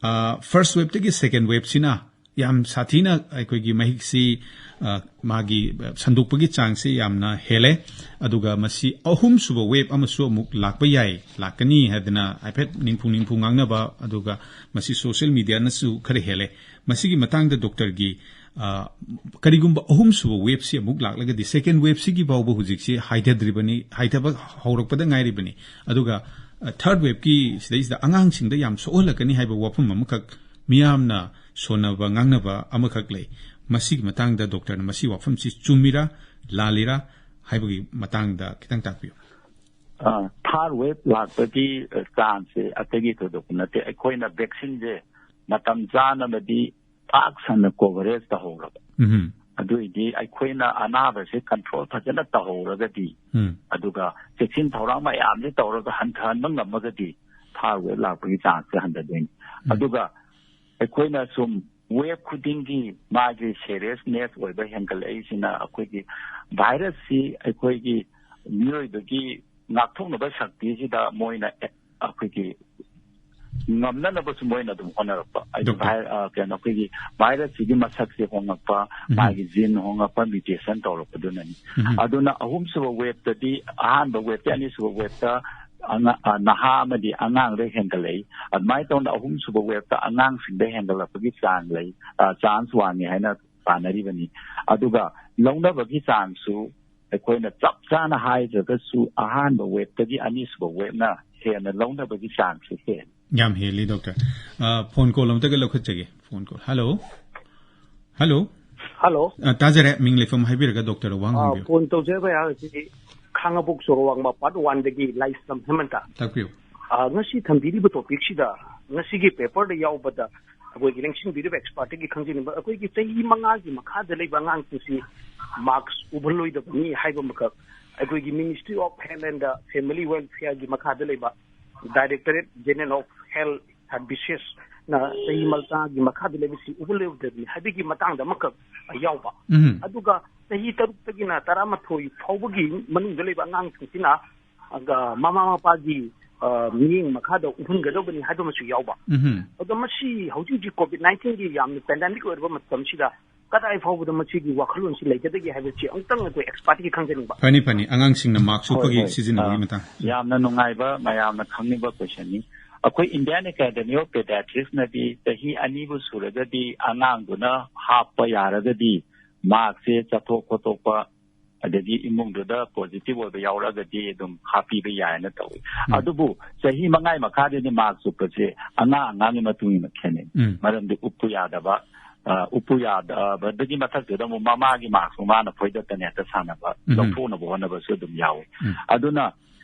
ꯑ, first waveꯇꯒꯤ second waveꯁꯤꯅ ꯌꯥꯝ ꯁꯥꯊꯤꯅ ꯑꯩꯈꯣꯏꯒꯤ ꯃꯍꯤꯛꯁꯤ, ꯑ, ꯃꯥꯒꯤ, ꯑ, ꯁꯟꯗꯣꯛꯄꯒꯤ ꯆꯥꯡꯁꯤ ꯌꯥꯝꯅ ꯍꯦꯜꯂꯦ꯫ ꯑꯗꯨꯒ ꯃꯁꯤ ꯑꯍꯨꯝꯁꯨꯕ wave ꯑꯃꯁꯨ ꯑꯃꯨꯛ ꯂꯥꯛꯄ ꯌꯥꯏ, ꯂꯥꯛꯀꯅꯤ ꯍꯥꯏꯗꯅ ꯍꯥꯏꯐꯦꯠ ꯅꯤꯡꯐꯨ ꯅꯤꯡꯐꯨ ꯉꯥꯡꯅꯕ, ꯑꯗꯨꯒ ꯃꯁꯤ social mediaꯅꯁꯨ ꯈꯔ ꯍꯦꯜꯂꯦ꯫ ꯃꯁꯤꯒꯤ ꯃꯇꯥꯡꯗ ꯗꯣꯛꯇꯔꯒꯤ, ꯑ, ꯀꯔꯤꯒꯨꯝꯕ ꯑꯍꯨꯝꯁꯨꯕ waveꯁꯤ ꯑꯃꯨꯛ ꯂꯥꯛꯂꯒꯗꯤ, second waveꯁꯤꯒꯤ ꯐꯥꯎꯕ ꯍꯧꯖꯤꯛꯁꯤ ꯍꯥꯏꯊꯗ꯭ꯔꯤꯕꯅꯤ, ꯍꯥꯏꯊꯕ ꯍꯧꯔꯛꯄꯗ ꯉꯥꯏꯔꯤꯕꯅꯤ꯫ ꯑꯗꯨꯒ, ꯑ, third waveꯀꯤ ꯁꯤꯗꯩꯁꯤꯗ ꯑꯉꯥꯡꯁꯤꯡꯗ ꯌꯥꯝ ꯁꯣꯛꯍꯜꯂꯛꯀꯅꯤ ꯍꯥꯏꯕ ꯋꯥꯐꯝ ꯑꯃꯈꯛ, ꯃꯤꯌꯥꯝꯅ ꯁꯣꯟꯅꯕ ꯉꯥꯡꯅꯕ ꯑꯃꯈꯛ ꯂꯩ꯫ ꯃꯁꯤꯒꯤ ꯃꯇꯥꯡꯗ ꯗꯣꯛꯇꯔꯅ ꯃꯁꯤ ꯋꯥꯐꯝꯁꯤ ꯆꯨꯝꯃꯤꯔꯥ, ꯂꯥꯜꯂꯤꯔꯥ ꯍꯥꯏꯕꯒꯤ ꯃꯇꯥꯡꯗ ꯈꯤꯇꯪ ꯇꯥꯛꯄꯤꯌꯨ꯫ ꯑ, third wave ꯂꯥꯛꯄꯒꯤ, ꯑ, chance ꯁꯦ ꯑꯇꯩꯒꯤ ꯊꯣꯏꯗꯣꯛꯄ ꯅꯠꯇꯦ꯫ ꯑꯩꯈꯣꯏꯅ vaccine ꯁꯦ ꯃꯇꯝ ꯆꯥꯅꯕꯗꯤ ꯄꯥꯛ ꯁꯟꯅ coverage ꯇꯧꯍꯧꯔꯕ꯫ ꯎꯝ꯫ ꯑꯗꯨꯏꯗꯤ ꯑꯩꯈꯣꯏꯅ ꯑꯅꯥꯕꯁꯦ control ꯐꯖꯅ ꯇꯧꯍꯧꯔꯒꯗꯤ, ꯎꯝ꯫ ꯑꯗꯨꯒ ꯆꯦꯛꯁꯤꯟ ꯊꯧꯔꯥꯡ ꯃꯌꯥꯝꯁꯦ ꯇꯧꯔꯒ ꯍꯟꯊꯍꯟꯕ ꯉꯝꯃꯒꯗꯤ third wave ꯂꯥꯛꯄꯒꯤ chance ꯁꯦ ꯍꯟꯊꯗꯣꯏꯅꯤ꯫ ꯎꯝ꯫ ꯑꯗꯨꯒ ꯑꯩꯈꯣꯏꯅ ꯁꯨꯝ wave ꯈꯨꯗꯤꯡꯒꯤ ꯃꯥꯒꯤ seriousness ꯑꯣꯏꯕ ꯍꯦꯟꯒꯠꯂꯛꯏꯁꯤꯅ ꯑꯩꯈꯣꯏꯒꯤ virus ꯁꯤ ꯑꯩꯈꯣꯏꯒꯤ ꯃꯤꯑꯣꯏꯕꯒꯤ ꯉꯥꯛꯊꯣꯛꯅꯕ ꯁꯛꯇꯤꯁꯤꯗ ꯃꯣꯏꯅ ꯑꯦ-, ꯑꯩꯈꯣꯏꯒꯤ ꯉꯝꯅꯅꯕꯁꯨ ꯃꯣꯏꯅ ꯑꯗꯨꯝ ꯍꯣꯠꯅꯔꯛꯄ꯫ ꯍꯥꯏꯗꯤ ꯗꯣꯛꯇꯔ꯫ ꯚꯥꯏ-, ꯑ, ꯀꯩꯅꯣ, ꯑꯩꯈꯣꯏꯒꯤ virus ꯁꯤꯒꯤ ꯃꯁꯛꯁꯦ ꯍꯣꯡꯉꯛꯄ, ꯎꯝ꯫ ꯃꯥꯒꯤ gene ꯍꯣꯡꯉꯛꯄ, mutation ꯇꯧꯔꯛꯄꯗꯨꯅꯅꯤ꯫ ꯎꯝ꯫ ꯑꯗꯨꯅ ꯑꯍꯨꯝꯁꯨꯕ wave ꯇꯗꯤ, ꯑꯍꯥꯟꯕ wave ꯇꯩ ꯑꯅꯤꯁꯨꯕ wave ꯇ ꯑꯉ-, ꯑ, ꯅꯍꯥ ꯑꯃꯗꯤ ꯑꯉꯥꯡꯗ ꯍꯦꯟꯒꯠꯂꯛꯏ꯫ ꯑꯗꯨꯃꯥꯏꯅ ꯇꯧꯅ ꯑꯍꯨꯝꯁꯨꯕ wave ꯇ ꯑꯉꯥꯡꯁꯤꯡꯗ ꯍꯦꯟꯒꯠꯂꯛꯄꯒꯤ ꯆꯥꯡ ꯂꯩ, ꯑ, chance ꯋꯥꯡꯉꯤ ꯍꯥꯏꯅ ꯄꯥꯅꯔꯤꯕꯅꯤ꯫ ꯑꯗꯨꯒ ꯂꯧꯅꯕꯒꯤ ꯆꯥꯡꯁꯨ ꯑꯩꯈꯣꯏꯅ ꯆꯞ ꯆꯥꯅ ꯍꯥꯏꯗ꯭ꯔꯒꯁꯨ ꯑꯍꯥꯟꯕ wave ꯇꯒꯤ ꯑꯅꯤꯁꯨꯕ wave ꯅ ꯍꯦꯟꯅ ꯂꯧꯅꯕꯒꯤ ꯆꯥꯡꯁꯦ ꯍꯦꯜꯂꯤ꯫ ꯌꯥꯝ ꯍꯦꯜꯂꯤ, ꯗꯣꯛꯇꯔ꯫ ꯑ, phone call ꯑꯝꯇꯒ ꯂꯧꯈꯠꯆꯒꯦ꯫ Phone call꯫ Hello? Hello? Hello? ꯑ, ꯇꯥꯖꯔꯦ꯫ ꯃꯤꯡ ꯂꯩꯐꯝ ꯍꯥꯏꯕꯤꯔꯒ ꯗꯣꯛꯇꯔꯗ ꯋꯥ ꯑ, ꯍꯪꯕꯤꯌꯨ꯫ Phone ꯇꯧꯖꯔꯛꯄ ꯑꯍꯥꯡꯁꯤ ꯈꯥꯉꯕꯣꯛ ꯆꯣꯔꯋꯥꯡꯃ part one ꯗꯒꯤ ꯂꯥꯏꯁ꯭ꯔꯝ ꯍꯦꯃꯟꯇ꯫ ꯇꯥꯛꯄꯤꯌꯨ꯫ ꯑ, ꯉꯁꯤ ꯊꯝꯕꯤꯔꯤꯕ topic ꯁꯤꯗ ꯉꯁꯤꯒꯤ paper ꯗ ꯌꯥꯎꯕꯗ ꯑꯩꯈꯣꯏꯒꯤ ꯂꯦꯡꯁꯤꯟꯕꯤꯔꯤꯕ expert ꯇꯒꯤ ꯈꯪꯖꯅꯤꯡꯕ, ꯑꯩꯈꯣꯏꯒꯤ ꯆꯍꯤ ꯃꯉꯥꯒꯤ ꯃꯈꯥꯗ ꯂꯩꯕ ꯑꯉꯥꯡꯁꯤꯡꯁꯤ mask ꯎꯞꯍꯜꯂꯣꯏꯗꯕꯅꯤ ꯍꯥꯏꯕ ꯑꯃꯈꯛ ꯑꯩꯈꯣꯏꯒꯤ Ministry of Health and Family Welfare ꯒꯤ ꯃꯈꯥꯗ ꯂꯩꯕ Directorate General of Health Services ꯅ ꯆꯍꯤ ꯃꯉꯥꯒꯤ ꯃꯈꯥꯗ ꯂꯩꯕꯁꯤ ꯎꯞꯍꯜꯂꯣꯏꯗꯕꯅꯤ ꯍꯥꯏꯕꯒꯤ ꯃꯇꯥꯡꯗ ꯑꯃꯈꯛ ꯌꯥꯎꯕ꯫ ꯎꯝ꯫ ꯑꯗꯨꯒ ꯆꯍꯤ ꯇꯔꯨꯛꯇꯒꯤꯅ ꯇꯔꯥꯃꯥꯊꯣꯏ ꯐꯥꯎꯕꯒꯤ ꯃꯅꯨꯡꯗ ꯂꯩꯕ ꯑꯉꯥꯡꯁꯤꯡꯁꯤꯅ ꯑꯗ ꯃꯃꯥ ꯃꯄꯥꯒꯤ, ꯑ, ꯃꯤꯠꯌꯦꯡ ꯃꯈꯥꯗ ꯎꯍꯟꯒꯗꯧꯕꯅꯤ ꯍꯥꯏꯕ ꯑꯃꯁꯨ ꯌꯥꯎꯕ꯫ ꯎꯝ꯫ ꯑꯗꯣ ꯃꯁꯤ ꯍꯧꯖꯤꯛ ꯍꯧꯖꯤꯛ COVID nineteen ꯒꯤ ꯌꯥꯝꯅ pandemic ꯑꯣꯏꯔꯕ ꯃꯇꯝꯁꯤꯗ ꯀꯗꯥꯏ ꯐꯥꯎꯕꯗ ꯃꯁꯤꯒꯤ ꯋꯥꯈꯜꯂꯣꯟꯁꯤ ꯂꯩꯒꯗꯒꯦ ꯍꯥꯏꯕꯁꯤ ꯑꯃꯨꯛꯇꯪ ꯑꯩꯈꯣꯏ expert ꯀꯤ ꯈꯪꯖꯅꯤꯡꯕ꯫ ꯐꯅꯤ, ꯐꯅꯤ꯫ ꯑꯉꯥꯡꯁꯤꯡꯅ mask ꯍꯣꯏ, ꯎꯞꯄꯒꯤ ꯍꯣꯏ꯫ ꯁꯤꯖꯤꯟꯅꯕꯒꯤ ꯑ, ꯃꯇꯥꯡ꯫ ꯌꯥꯝꯅ ꯅꯨꯡꯉꯥꯏꯕ, ꯃꯌꯥꯝꯅ ꯈꯪꯅꯤꯡꯕ question ꯅꯤ꯫ ꯑꯩꯈꯣꯏ Indian Academy of Pediatrics ꯅꯗꯤ ꯆꯍꯤ ꯑꯅꯤꯕꯨ ꯁꯨꯔꯒꯗꯤ ꯑꯉꯥꯡꯗꯨꯅ ꯍꯥꯞꯄ ꯌꯥꯔꯒꯗꯤ mask ꯁꯦ ꯆꯠꯊꯣꯛ ꯈꯣꯠꯇꯣꯛꯄ ꯑꯗꯒꯤ ꯏꯃꯨꯡꯗꯨꯗ positive ꯑꯣꯏꯕ ꯌꯥꯎꯔꯛꯑꯒꯗꯤ ꯑꯗꯨꯝ ꯍꯥꯞꯄꯤꯕ ꯌꯥꯏꯅ ꯇꯧꯏ꯫ ꯎꯝ꯫ ꯑꯗꯨꯕꯨ ꯆꯍꯤ ꯃꯉꯥꯒꯤ ꯃꯈꯥꯗꯗꯤ mask ꯎꯞꯄꯁꯦ ꯑꯉꯥꯡ ꯑꯉꯥꯡꯒꯤ ꯃꯇꯨꯡ ꯏꯟꯅ ꯈꯦꯠꯅꯩ꯫ ꯎꯝ꯫ ꯃꯔꯝꯗꯤ ꯎꯞꯄꯨ ꯌꯥꯗꯕ, ꯑ, ꯎꯞꯄꯨ ꯌꯥꯗꯕꯗꯒꯤ ꯃꯊꯛꯇꯨꯗ ꯑꯃꯨꯛ ꯃꯃꯥꯒꯤ mask ꯃꯥꯅ ꯐꯣꯏꯗꯠꯇꯅ ꯍꯦꯛꯇ ꯁꯥꯟꯅꯕ, ꯎꯝ꯫ ꯂꯧꯊꯣꯛꯅꯕ ꯍꯣꯠꯅꯕꯁꯨ ꯑꯗꯨꯝ ꯌꯥꯎꯏ꯫ ꯎꯝ꯫ ꯑꯗꯨꯅ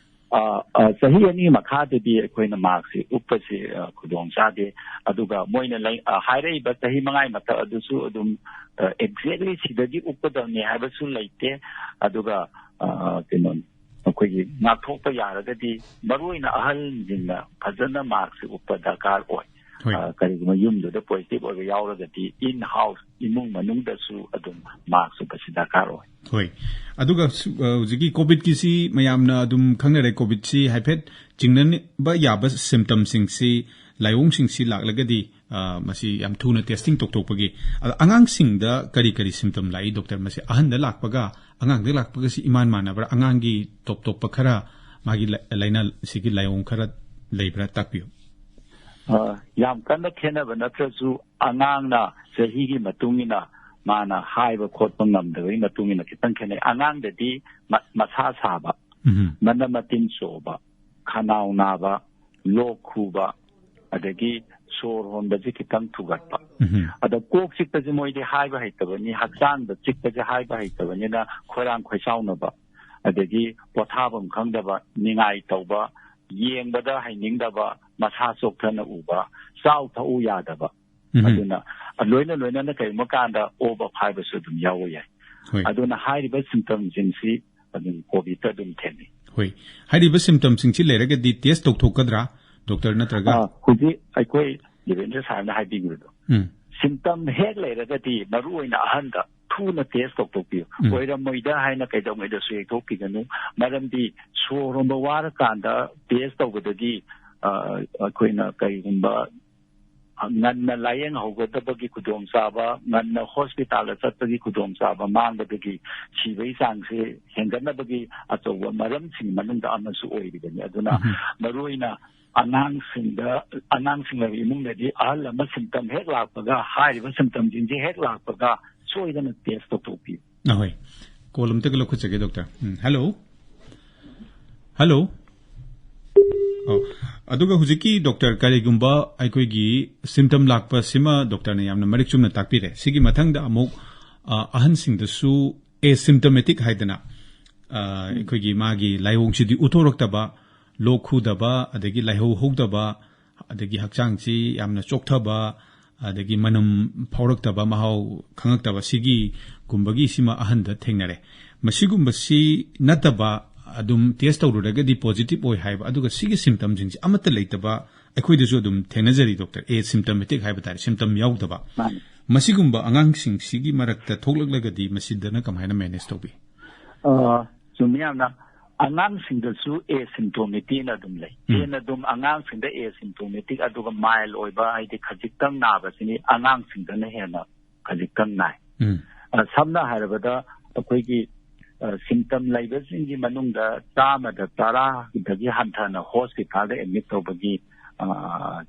ꯑ, ꯑ, ꯆꯍꯤ ꯑꯅꯤ ꯃꯈꯥꯗꯗꯤ ꯑꯩꯈꯣꯏꯅ ꯃꯥꯔꯛꯁꯤ ꯎꯞꯄꯁꯤ, ꯑ, ꯈꯨꯗꯣꯡ ꯆꯥꯗꯦ꯫ ꯑꯗꯨꯒ ꯃꯣꯏꯅ ꯂꯩ-, ꯑ, ꯍꯥꯏꯔꯛꯏꯕ ꯆꯍꯤ ꯃꯉꯥꯒꯤ ꯃꯊꯛ ꯑꯗꯨꯁꯨ ꯑꯗꯨꯝ, ꯑ, exactly ꯁꯤꯗꯒꯤ ꯎꯞꯀꯗꯕꯅꯤ ꯍꯥꯏꯕꯁꯨ ꯂꯩꯇꯦ꯫ ꯑꯗꯨꯒ, ꯑ, ꯀꯩꯅꯣꯅꯤ, ꯑꯩꯈꯣꯏꯒꯤ ꯉꯥꯛꯊꯣꯛꯄ ꯌꯥꯔꯒꯗꯤ ꯃꯔꯨꯑꯣꯏꯅ ꯑꯍꯜꯁꯤꯡꯅ ꯐꯖꯅ ꯃꯥꯔꯛꯁꯤ ꯎꯞꯄ ꯗꯔꯀꯥꯔ ꯑꯣꯏ꯫ ꯍꯣꯏ꯫ ꯑ, ꯀꯔꯤꯒꯨꯝꯕ ꯌꯨꯝꯗꯨꯗ positive ꯑꯣꯏꯕ ꯌꯥꯎꯔꯒꯗꯤ in house, ꯏꯃꯨꯡ ꯃꯅꯨꯡꯗꯁꯨ ꯑꯗꯨꯝ ꯃꯥꯔꯛꯁ ꯎꯞꯄꯁꯤ ꯗꯔꯀꯥꯔ ꯑꯣꯏ꯫ ꯍꯣꯏ꯫ ꯑꯗꯨꯒ ꯁꯨ-, ꯑ, ꯍꯧꯖꯤꯛꯀꯤ COVIDꯀꯤꯁꯤ ꯃꯌꯥꯝꯅ ꯑꯗꯨꯝ ꯈꯪꯅꯔꯦ꯫ COVIDꯁꯤ ꯍꯥꯏꯐꯦꯠ ꯆꯤꯡꯅꯕ ꯌꯥꯕ symptomꯁꯤꯡꯁꯤ, ꯂꯥꯏꯑꯣꯡꯁꯤꯡꯁꯤ ꯂꯥꯛꯂꯒꯗꯤ, ꯑ, ꯃꯁꯤ ꯌꯥꯝ ꯊꯨꯅ testing ꯇꯧꯊꯣꯛꯄꯒꯤ꯫ ꯑꯗ ꯑꯉꯥꯡꯁꯤꯡꯗ ꯀꯔꯤ ꯀꯔꯤ symptom ꯂꯥꯛꯏ, doctor? ꯃꯁꯤ ꯑꯍꯟꯗ ꯂꯥꯛꯄꯒ ꯑꯉꯥꯡꯗ ꯂꯥꯛꯄꯒꯁꯤ ꯏꯃꯥꯟ ꯃꯥꯟꯅꯕ꯭ꯔꯥ? ꯑꯉꯥꯡꯒꯤ ꯇꯣꯞ ꯇꯣꯞꯄ ꯈꯔ, ꯃꯥꯒꯤ ꯂ-, ꯂꯥꯏꯅꯥ ꯁꯤꯒꯤ ꯂꯥꯏꯑꯣꯡ ꯈꯔ ꯂꯩꯕ꯭ꯔꯥ? ꯇꯥꯛꯄꯤꯌꯨ꯫ ꯑ, ꯌꯥꯝ ꯀꯟꯅ ꯈꯦꯠꯅꯕ ꯅꯠꯇ꯭ꯔꯁꯨ, ꯑꯉꯥꯡꯅ ꯆꯍꯤꯒꯤ ꯃꯇꯨꯡ ꯏꯟꯅ ꯃꯥꯅ ꯍꯥꯏꯕ ꯈꯣꯠꯄ ꯉꯝꯗꯕꯒꯤ ꯃꯇꯨꯡ ꯏꯟꯅ ꯈꯤꯇꯪ ꯈꯦꯠꯅꯩ꯫ ꯑꯉꯥꯡꯗꯗꯤ ꯃ-, ꯃꯁꯥ ꯁꯥꯕ, ꯎꯝ꯫ ꯃꯅꯝ ꯃꯇꯤꯟ ꯆꯣꯕ, ꯈꯅꯥꯎ ꯅꯥꯕ, ꯂꯣꯛ ꯈꯨꯕ, ꯑꯗꯒꯤ ꯁꯣꯔ ꯍꯣꯟꯕꯁꯤ ꯈꯤꯇꯪ ꯊꯨꯒꯠꯄ꯫ ꯎꯝ꯫ ꯑꯗ ꯀꯣꯛ ꯆꯤꯛꯄꯁꯦ ꯃꯣꯏꯗꯤ ꯍꯥꯏꯕ ꯍꯩꯇꯕꯅꯤ, ꯍꯛꯆꯥꯡꯗ ꯆꯤꯛꯄꯁꯦ ꯍꯥꯏꯕ ꯍꯩꯇꯕꯅꯤꯅ ꯈꯣꯏꯔꯥꯡ ꯈꯣꯏꯁꯥꯎꯅꯕ, ꯑꯗꯒꯤ ꯄꯣꯊꯥꯐꯝ ꯈꯪꯗꯕ, ꯅꯤꯡꯉꯥꯏ ꯇꯧꯕ, ꯌꯦꯡꯕꯗ ꯍꯩꯅꯤꯡꯗꯕ, ꯃꯁꯥ ꯆꯣꯛꯊꯅ ꯎꯕ, ꯆꯥꯎ ꯊꯛꯎ ꯌꯥꯗꯕ꯫ ꯎꯝ꯫ ꯑꯗꯨꯅ ꯂꯣꯏꯅ ꯂꯣꯏꯅꯅ ꯀꯔꯤꯒꯨꯝꯕ ꯀꯥꯟꯗ ꯑꯣꯕ ꯐꯥꯏꯕꯁꯨ ꯑꯗꯨꯝ ꯌꯥꯎꯕ ꯌꯥꯏ꯫ ꯍꯣꯏ꯫ ꯑꯗꯨꯅ ꯍꯥꯏꯔꯤꯕ symptomꯁꯤꯡꯁꯤ ꯑꯗꯨꯝ COVIDꯇ ꯑꯗꯨꯝ ꯊꯦꯡꯅꯩ꯫ ꯍꯣꯏ꯫ ꯍꯥꯏꯔꯤꯕ symptomꯁꯤꯡꯁꯤ ꯂꯩꯔꯒꯗꯤ test ꯇꯧꯊꯣꯛꯀꯗ꯭ꯔꯥ, doctor, ꯅꯠꯇ꯭ꯔꯒ? ꯑ, ꯍꯧꯖꯤꯛ ꯑꯩꯈꯣꯏ ꯗꯦꯕꯦꯟꯗ꯭ꯔ ꯁꯥꯔꯅ ꯍꯥꯏꯕꯤꯈꯤꯕꯗꯣ, ꯎꯝ꯫ Symptom ꯍꯦꯛ ꯂꯩꯔꯒꯗꯤ ꯃꯔꯨꯑꯣꯏꯅ ꯑꯍꯟꯗ ꯊꯨꯅ test ꯇꯧꯊꯣꯛꯄꯤꯌꯨ꯫ ꯎꯝ꯫ ꯑꯣꯏꯔꯝꯃꯣꯏꯗ ꯍꯥꯏꯅ ꯀꯩꯗꯧꯉꯩꯗꯁꯨ ꯌꯩꯊꯣꯛꯄꯤꯒꯅꯨ꯫ ꯃꯔꯝꯗꯤ ꯁꯣꯔ ꯍꯣꯟꯕ ꯋꯥꯔꯀꯥꯟꯗ test ꯇꯧꯕꯗꯒꯤ, ꯑ, ꯑꯩꯈꯣꯏꯅ ꯀꯔꯤꯒꯨꯝꯕ ꯉꯟꯅ ꯂꯥꯌꯦꯡꯍꯧꯒꯗꯕꯒꯤ ꯈꯨꯗꯣꯡꯆꯥꯕ, ꯉꯟꯅ ꯍꯣꯁꯄꯤꯇꯥꯜꯗ ꯆꯠꯄꯒꯤ ꯈꯨꯗꯣꯡꯆꯥꯕ ꯃꯥꯡꯕꯗꯒꯤ ꯁꯤꯕꯒꯤ ꯆꯥꯡꯁꯦ ꯍꯦꯟꯒꯠꯅꯕꯒꯤ ꯑꯆꯧꯕ ꯃꯔꯝꯁꯤꯡ ꯃꯅꯨꯡꯗ ꯑꯃꯁꯨ ꯑꯣꯏꯔꯤꯕꯅꯤ꯫ ꯑꯗꯨꯅ ꯎꯝ꯫ ꯃꯔꯨꯑꯣꯏꯅ ꯑꯉꯥꯡꯁꯤꯡꯗ, ꯑꯉꯥꯡꯁꯤꯡ ꯂꯩꯕ ꯏꯃꯨꯡꯗꯗꯤ ꯑꯍꯜ ꯑꯃ symptom ꯍꯦꯛ ꯂꯥꯛꯄꯒ, ꯍꯥꯏꯔꯤꯕ symptomꯁꯤꯡꯁꯦ ꯍꯦꯛ ꯂꯥꯛꯄꯒ ꯁꯣꯏꯗꯅ test ꯇꯧꯊꯣꯛꯄꯤꯌꯨ꯫ ꯑꯍꯣꯏ꯫ Call ꯑꯝꯇꯒ ꯂꯧꯈꯠꯆꯒꯦ, doctor꯫ ꯎꯝ, hello꯫ Hello꯫ ꯑꯣ, ꯑꯗꯨꯒ ꯍꯧꯖꯤꯛꯀꯤ doctor, ꯀꯔꯤꯒꯨꯝꯕ ꯑꯩꯈꯣꯏꯒꯤ symptom ꯂꯥꯛꯄꯁꯤꯃ doctorꯅ ꯌꯥꯝꯅ ꯃꯔꯤꯛ ꯆꯨꯝꯅ ꯇꯥꯛꯄꯤꯔꯦ꯫ ꯁꯤꯒꯤ ꯃꯊꯪꯗ ꯑꯃꯨꯛ, ꯑ, ꯑꯍꯟꯁꯤꯡꯗꯁꯨ asymptomatic ꯍꯥꯏꯗꯅ ꯑ, ꯑꯩꯈꯣꯏꯒꯤ ꯃꯥꯒꯤ ꯂꯥꯏꯑꯣꯡꯁꯤꯗꯤ ꯎꯠꯊꯣꯔꯛꯇꯕ, ꯂꯣꯛ ꯈꯨꯗꯕ, ꯑꯗꯒꯤ ꯂꯥꯏꯍꯧ ꯍꯧꯗꯕ, ꯑꯗꯒꯤ ꯍꯛꯆꯥꯡꯁꯤ ꯌꯥꯝꯅ ꯆꯣꯛꯊꯕ, ꯑꯗꯒꯤ ꯃꯅꯝ ꯐꯥꯎꯔꯛꯇꯕ, ꯃꯍꯥꯎ ꯈꯪꯉꯛꯇꯕ, ꯁꯤꯒꯤꯒꯨꯝꯕꯒꯤ ꯁꯤꯃ ꯑꯍꯟꯗ ꯊꯦꯡꯅꯔꯦ꯫ ꯃꯁꯤꯒꯨꯝꯕꯁꯤ ꯅꯠꯇꯕ, ꯑꯗꯨꯝ ꯇꯦꯁ ꯇꯧꯔꯨꯔꯒꯗꯤ ꯄꯣꯖꯤꯇꯤꯚ ꯑꯣꯏ ꯍꯥꯏꯕ, ꯑꯗꯨꯒ ꯁꯤꯒꯤ ꯁꯤꯝꯇꯝꯁꯤꯡꯁꯤ ꯑꯃꯠꯇ ꯂꯩꯇꯕ ꯑꯩꯈꯣꯏꯗꯁꯨ ꯑꯗꯨꯝ ꯊꯦꯡꯅꯖꯔꯤ, ꯗꯣꯛꯇꯔ, ꯑꯦ ꯁꯤꯝꯇꯃꯦꯇꯤꯛ ꯍꯥꯏꯕ ꯇꯥꯔꯦ, ꯁꯤꯝꯇꯝ ꯌꯥꯎꯗꯕ꯫ ꯃꯥꯅꯤ꯫ ꯃꯁꯤꯒꯨꯝꯕ ꯑꯉꯥꯡꯁꯤꯡꯁꯤꯒꯤ ꯃꯔꯛꯇ ꯊꯣꯛꯂꯛꯂꯒꯗꯤ ꯃꯁꯤꯗꯅ ꯀꯃꯥꯏꯅ ꯃꯦꯅꯦꯖ ꯇꯧꯕꯤ? ꯑ, ꯆꯨꯝꯃꯤ ꯌꯥꯝꯅ꯫ ꯑꯉꯥꯡꯁꯤꯡꯗꯁꯨ ꯑꯦ ꯁꯤꯝꯇꯣꯃꯦꯇꯤꯛꯅ ꯑꯗꯨꯝ ꯂꯩ꯫ ꯎꯝ꯫ ꯍꯦꯟꯅ ꯑꯗꯨꯝ ꯑꯉꯥꯡꯁꯤꯡꯗ ꯑꯦ ꯁꯤꯝꯇꯣꯃꯦꯇꯤꯛ, ꯑꯗꯨꯒ ꯃꯥꯏꯜ ꯑꯣꯏꯕ, ꯍꯥꯏꯗꯤ ꯈꯖꯤꯛꯇꯪ ꯅꯥꯕꯁꯤꯅꯤ ꯑꯉꯥꯡꯁꯤꯡꯗꯅ ꯍꯦꯟꯅ ꯈꯖꯤꯛꯇꯪ ꯅꯥꯏ꯫ ꯎꯝ꯫ ꯑ, ꯁꯝꯅ ꯍꯥꯏꯔꯕꯗ, ꯑꯩꯈꯣꯏꯒꯤ, ꯑ, ꯁꯤꯝꯇꯝ ꯂꯩꯕꯁꯤꯡꯒꯤ ꯃꯅꯨꯡꯗ ꯆꯥꯝꯃꯗ ꯇꯔꯥꯗꯒꯤ ꯍꯟꯊꯅ ꯍꯣꯁꯄꯤꯇꯥꯜꯗ ꯑꯦꯗꯃꯤꯠ ꯇꯧꯕꯒꯤ, ꯑ,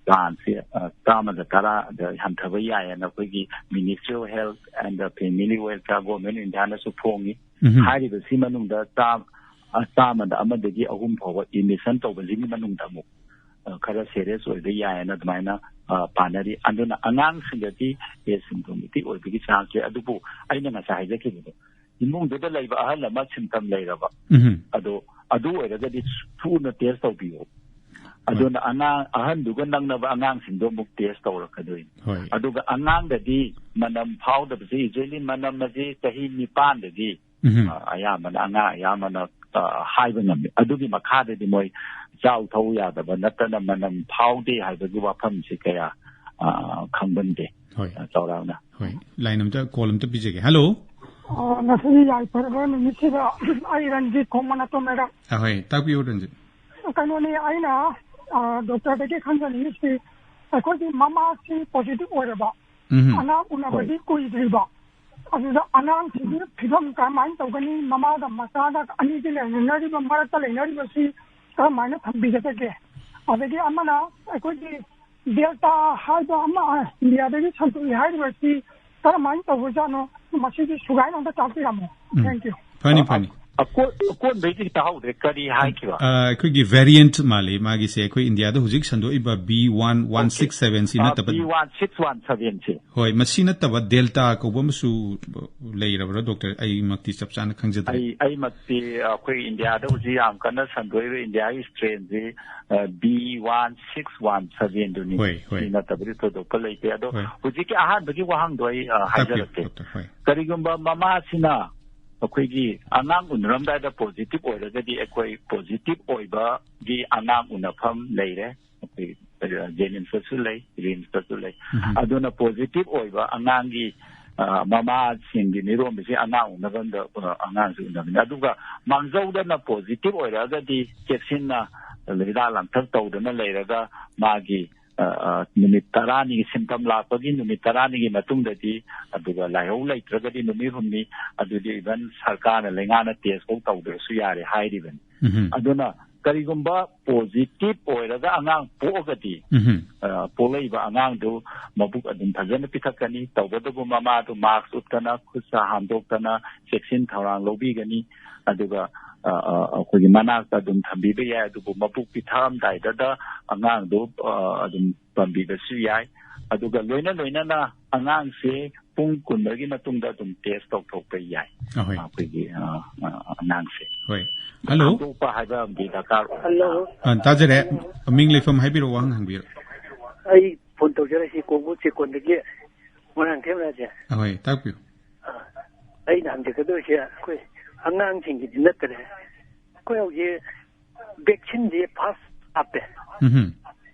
ꯆꯥꯟꯁꯁꯦ, ꯑ, ꯆꯥꯝꯃꯗ ꯇꯔꯥꯗ ꯍꯟꯊꯕ ꯌꯥꯏꯌꯦꯅ ꯑꯩꯈꯣꯏꯒꯤ Ministry of Health and Family Welfare, Government of Indiaꯅꯁꯨ ꯐꯣꯡꯉꯤ꯫ ꯎꯝ꯫ ꯍꯥꯏꯔꯤꯕꯁꯤ ꯃꯅꯨꯡꯗ ꯆꯥ-, ꯑ, ꯆꯥꯝꯃꯗ ꯑꯃꯗꯒꯤ ꯑꯍꯨꯝ ꯐꯥꯎꯕ ꯑꯦꯗꯃꯤꯁꯟ ꯇꯧꯕꯁꯤꯒꯤ ꯃꯅꯨꯡꯗ ꯑꯃꯨꯛ, ꯑ, ꯈꯔ ꯁꯦꯔꯤꯌꯁ ꯑꯣꯏꯕ ꯌꯥꯏꯌꯦꯅ ꯑꯗꯨꯃꯥꯏꯅ, ꯑ, ꯄꯥꯅꯔꯤ꯫ ꯑꯗꯨꯅ ꯑꯉꯥꯡꯁꯤꯡꯗꯗꯤ ꯑꯦ ꯁꯤꯝꯇꯣꯃꯦꯇꯤꯛ ꯑꯣꯏꯕꯒꯤ ꯆꯥꯟꯁ ꯂꯩ꯫ ꯑꯗꯨꯕꯨ ꯑꯩꯅ ꯉꯁꯥꯏ ꯍꯥꯏꯖꯈꯤꯕꯗꯣ, ꯏꯃꯨꯡꯗꯨꯗ ꯂꯩꯕ ꯑꯍꯜ ꯑꯃ ꯁꯤꯝꯇꯝ ꯂꯩꯔꯕ, ꯎꯝ꯫ ꯑꯗꯣ ꯑꯗꯨ ꯑꯣꯏꯔꯒꯗꯤ ꯊꯨꯅ ꯇꯦꯁ ꯇꯧꯕꯤꯌꯨ꯫ ꯑꯗꯨꯅ ꯑꯉꯥꯡ, ꯑꯍꯟꯗꯨꯒ ꯅꯛꯅꯕ ꯑꯉꯥꯡꯁꯤꯡꯗꯣ ꯑꯃꯨꯛ ꯇꯦꯁ ꯇꯧꯔꯛꯀꯗꯣꯏꯅꯤ꯫ ꯍꯣꯏ꯫ ꯑꯗꯨꯒ ꯑꯉꯥꯡꯗꯗꯤ ꯃꯅꯝ ꯐꯥꯎꯗꯕꯁꯤ, ꯌꯨꯖ꯭ꯋꯦꯂꯤ ꯃꯅꯝ ꯑꯁꯤ ꯆꯍꯤ ꯅꯤꯄꯥꯟꯗꯒꯤ, ꯎꯝ꯫ ꯑ, ꯑꯌꯥꯝꯕꯅ ꯑꯉꯥꯡ ꯑꯌꯥꯝꯕꯅ, ꯑ, ꯍꯥꯏꯕ ꯉꯝꯃꯤ꯫ ꯑꯗꯨꯒꯤ ꯃꯈꯥꯗꯗꯤ ꯃꯣꯏ ꯆꯥꯎ ꯊꯛꯎ ꯌꯥꯗꯕ ꯅꯠꯇꯅ ꯃꯅꯝ ꯐꯥꯎꯗꯦ ꯍꯥꯏꯕꯒꯤ ꯋꯥꯐꯝꯁꯤ ꯀꯌꯥ, ꯑ, ꯈꯪꯕꯟꯗꯦ꯫ ꯍꯣꯏ꯫ ꯑ, ꯆꯥꯎꯔꯥꯛꯅ꯫ ꯍꯣꯏ, ꯂꯥꯏꯟ ꯑꯝꯇ, ꯀꯣꯜ ꯑꯝꯇ ꯄꯤꯖꯒꯦ꯫ ꯍꯜꯂꯣ꯫ ꯑ, ꯉꯁꯤꯒꯤ ꯌꯥꯏꯐꯔꯕ ꯅꯨꯃꯤꯠꯁꯤꯗ ꯑꯩ ꯔꯟꯖꯤꯠ ꯈꯣꯡꯃꯅꯥꯇꯣꯝ ꯃꯦꯗꯥꯝ꯫ ꯑ, ꯍꯣꯏ, ꯇꯥꯛꯄꯤꯌꯨ, ꯔꯟꯖꯤꯠ꯫ ꯀꯩꯅꯣꯅꯤ, ꯑꯩꯅ, ꯑ, ꯗꯣꯛꯇꯔꯗꯒꯤ ꯈꯪꯖꯅꯤꯡꯉꯤꯁꯤ, ꯑꯩꯈꯣꯏꯒꯤ ꯃꯃꯥꯁꯤ ꯄꯣꯖꯤꯇꯤꯚ ꯑꯣꯏꯔꯕ, ꯎꯝ꯫ ꯑꯉꯥꯡ ꯎꯅꯕꯗꯤ ꯍꯣꯏ꯫ ꯀꯨꯏꯗ꯭ꯔꯤꯕ, ꯑꯗꯨꯗ ꯑꯉꯥꯡꯁꯤꯒꯤ ꯐꯤꯕꯝ ꯀꯔꯝꯍꯥꯏꯅ ꯇꯧꯒꯅꯤ? ꯃꯃꯥꯒ ꯃꯆꯥꯒ ꯑꯅꯤꯁꯤ ꯂꯩꯅꯔꯤꯕ, ꯃꯔꯛꯇ ꯂꯩꯅꯔꯤꯕꯁꯤ ꯀꯔꯝꯍꯥꯏꯅ ꯊꯝꯕꯤꯒꯗꯒꯦ? ꯑꯗꯒꯤ ꯑꯃꯅ ꯑꯩꯈꯣꯏꯒꯤ ꯗꯦꯜꯇꯥ ꯍꯥꯏꯕ ꯑꯃ, ꯏꯟꯗꯤꯌꯥꯗꯒꯤ ꯁꯟꯗꯣꯛꯏ ꯍꯥꯏꯔꯤꯕꯁꯤ ꯀꯔꯝꯍꯥꯏꯅ ꯇꯧꯕꯖꯥꯠꯅꯣ? ꯃꯁꯤꯒꯤ ꯁꯨꯒꯥꯏꯅ ꯑꯝꯇ ꯇꯥꯛꯄꯤꯔꯝꯃꯣ꯫ ꯎꯝ꯫ Thank you꯫ ꯐꯅꯤ, ꯑ, ꯐꯅꯤ꯫ ꯑꯀꯣꯟ-, ꯑꯀꯣꯟꯕꯩꯗꯤ ꯇꯥꯍꯧꯗ꯭ꯔꯦ, ꯀꯔꯤ ꯍꯥꯏꯈꯤꯕ? ꯑ, ꯑꯩꯈꯣꯏꯒꯤ variant ꯃꯥꯜꯂꯤ ꯃꯥꯒꯤꯁꯦ, ꯑꯩꯈꯣꯏ ꯏꯟꯗꯤꯌꯥꯗ ꯍꯧꯖꯤꯛ ꯁꯟꯗꯣꯛꯏꯕ B one one six seven C ꯑ, ꯅꯠꯇꯕ꯫ B one six one seven C. ꯍꯣꯏ, ꯃꯁꯤ ꯅꯠꯇꯕ ꯗꯦꯜꯇꯥ ꯀꯧꯕ ꯑꯃꯁꯨ ꯂꯩꯔꯕ꯭ꯔꯥ, ꯗꯣꯛꯇꯔ? ꯑꯩꯃꯛꯇꯤ ꯆꯞ ꯆꯥꯅ ꯈꯪꯖꯗ꯭ꯔꯦ꯫ ꯑꯩ, ꯑꯩꯃꯛꯇꯤ ꯑꯩꯈꯣꯏ ꯏꯟꯗꯤꯌꯥꯗ ꯍꯧꯖꯤꯛ ꯌꯥꯝ ꯀꯟꯅ ꯁꯟꯗꯣꯛꯏꯕ ꯏꯟꯗꯤꯌꯥꯒꯤ strain ꯁꯤ, ꯑ, B one six one seven ꯗꯨꯅꯤ꯫ ꯍꯣꯏ, ꯍꯣꯏ꯫ ꯁꯤ ꯅꯠꯇꯕꯗꯤ ꯊꯣꯏꯗꯣꯛꯄ ꯂꯩꯇꯦ꯫ ꯑꯗꯣ ꯍꯣꯏ꯫ ꯍꯧꯖꯤꯛꯀꯤ ꯑꯍꯥꯟꯕꯒꯤ ꯋꯥꯍꯪꯗꯣ ꯑꯩ, ꯑ, ꯇꯥꯛꯄꯤꯌꯨ, ꯍꯥꯏꯖꯔꯛꯀꯦ꯫ ꯗꯣꯛꯇꯔ, ꯍꯣꯏ꯫ ꯀꯔꯤꯒꯨꯝꯕ ꯃꯃꯥꯁꯤꯅ ꯑꯩꯈꯣꯏꯒꯤ ꯑꯉꯥꯡ ꯎꯅꯔꯝꯗꯥꯏꯗ positive ꯑꯣꯏꯔꯒꯗꯤ, ꯑꯩꯈꯣꯏ positive ꯑꯣꯏꯕꯒꯤ ꯑꯉꯥꯡ ꯎꯅꯐꯝ ꯂꯩꯔꯦ꯫ ꯑꯩꯈꯣꯏ, ꯑ, ꯖꯦꯅꯤꯝꯁꯇꯁꯨ ꯂꯩ, ꯔꯤꯝꯁꯇꯁꯨ ꯂꯩ꯫ ꯎꯝ꯫ ꯑꯗꯨꯅ positive ꯑꯣꯏꯕ ꯑꯉꯥꯡꯒꯤ, ꯑ, ꯃꯃꯥꯁꯤꯡꯒꯤ ꯃꯤꯔꯣꯟꯕꯁꯤ ꯑꯉꯥꯡ ꯎꯅꯐꯝꯗ, ꯑ, ꯑꯉꯥꯡꯁꯨ ꯎꯅꯕꯅꯤ꯫ ꯑꯗꯨꯒ ꯃꯥꯡꯖꯧꯗꯅ positive ꯑꯣꯏꯔꯛꯑꯒꯗꯤ ꯆꯦꯛꯁꯤꯟꯅ ꯍꯤꯗꯥꯛ ꯂꯥꯡꯊꯛ ꯇꯧꯗꯅ ꯂꯩꯔꯒ ꯃꯥꯒꯤ, ꯑ, ꯑ, ꯅꯨꯃꯤꯠ ꯇꯔꯥꯅꯤꯒꯤ symptom ꯂꯥꯛꯄꯒꯤ ꯅꯨꯃꯤꯠ ꯇꯔꯥꯅꯤꯒꯤ ꯃꯇꯨꯡꯗꯗꯤ, ꯑꯗꯨꯒ ꯂꯥꯏꯍꯧ ꯂꯩꯇ꯭ꯔꯒꯗꯤ ꯅꯨꯃꯤꯠ ꯍꯨꯝꯅꯤ, ꯑꯗꯨꯗꯤ even ꯁꯔꯀꯥꯔꯅ ꯂꯩꯉꯥꯛꯅ test ꯐꯧ ꯇꯧꯗ꯭ꯔꯁꯨ ꯌꯥꯔꯦ ꯍꯥꯏꯔꯤꯕꯅꯤ꯫ ꯎꯝ꯫ ꯑꯗꯨꯅ ꯀꯔꯤꯒꯨꯝꯕ positive ꯑꯣꯏꯔꯒ ꯑꯉꯥꯡ ꯄꯣꯛꯑꯒꯗꯤ, ꯎꯝ꯫ ꯑ, ꯄꯣꯛꯂꯛꯏꯕ ꯑꯉꯥꯡꯗꯨ ꯃꯕꯨꯛ ꯑꯗꯨꯝ ꯐꯖꯅ ꯄꯤꯊꯛꯀꯅꯤ꯫ ꯇꯧꯕꯇꯕꯨ ꯃꯃꯥꯗꯨ mask ꯎꯞꯇꯅ, ꯈꯨꯠ ꯁꯥ ꯍꯥꯝꯗꯣꯛꯇꯅ ꯆꯦꯛꯁꯤꯟ ꯊꯧꯔꯥꯡ ꯂꯧꯕꯤꯒꯅꯤ꯫ ꯑꯗꯨꯒ, ꯑ, ꯑ, ꯑꯩꯈꯣꯏꯒꯤ ꯃꯅꯥꯛꯇ ꯑꯗꯨꯝ ꯊꯝꯕꯤꯕ ꯌꯥꯏ꯫ ꯑꯗꯨꯕꯨ ꯃꯕꯨꯛ ꯄꯤꯊꯛꯑꯝꯗꯥꯏꯗꯗ ꯑꯉꯥꯡꯗꯨ, ꯑ, ꯑꯗꯨꯝ ꯄꯥꯝꯕꯤꯕꯁꯨ ꯌꯥꯏ꯫ ꯑꯗꯨꯒ ꯂꯣꯏꯅ ꯂꯣꯏꯅꯅ ꯑꯉꯥꯡꯁꯦ ꯄꯨꯡ ꯀꯨꯟꯃꯔꯤꯒꯤ ꯃꯇꯨꯡꯗ ꯑꯗꯨꯝ test ꯇꯧꯊꯣꯛꯄ ꯌꯥꯏ꯫ ꯑꯍꯣꯏ꯫ ꯑꯩꯈꯣꯏꯒꯤ, ꯑ, ꯑ, ꯑꯉꯥꯡꯁꯦ꯫ ꯍꯣꯏ꯫ ꯍꯜꯂꯣ꯫ ꯈꯪꯗꯣꯛꯄ ꯍꯥꯏꯕ ꯑꯃꯗꯤ ꯗꯔꯀꯥꯔ ꯑꯣꯏ꯫ ꯍꯜꯂꯣ꯫ ꯑ, ꯇꯥꯖꯔꯦ꯫ ꯃꯤꯡ ꯂꯩꯐꯝ ꯍꯥꯏꯕꯤꯔꯛꯑꯣ, ꯋꯥꯍꯪ ꯍꯪꯕꯤꯔꯣ꯫ ꯑꯩ ꯐꯣꯟ ꯇꯧꯖꯔꯛꯏꯁꯤ ꯀꯣꯡꯕꯨ ꯆꯦꯛꯀꯣꯟꯗꯒꯤ ꯃꯣꯏꯔꯥꯡꯊꯦꯝ ꯔꯥꯖꯦꯟ꯫ ꯑꯍꯣꯏ, ꯇꯥꯛꯄꯤꯌꯨ꯫ ꯑ, ꯑꯩꯅ ꯍꯪꯖꯒꯗꯣꯏꯁꯦ ꯑꯩꯈꯣꯏ ꯑꯉꯥꯡꯁꯤꯡꯒꯤꯗꯤ ꯅꯠꯇꯔꯦ꯫ ꯑꯩꯈꯣꯏ ꯍꯧꯖꯤꯛ vaccine ꯁꯦ first ꯀꯥꯞꯄꯦ꯫ ꯎꯝꯍꯨꯝ꯫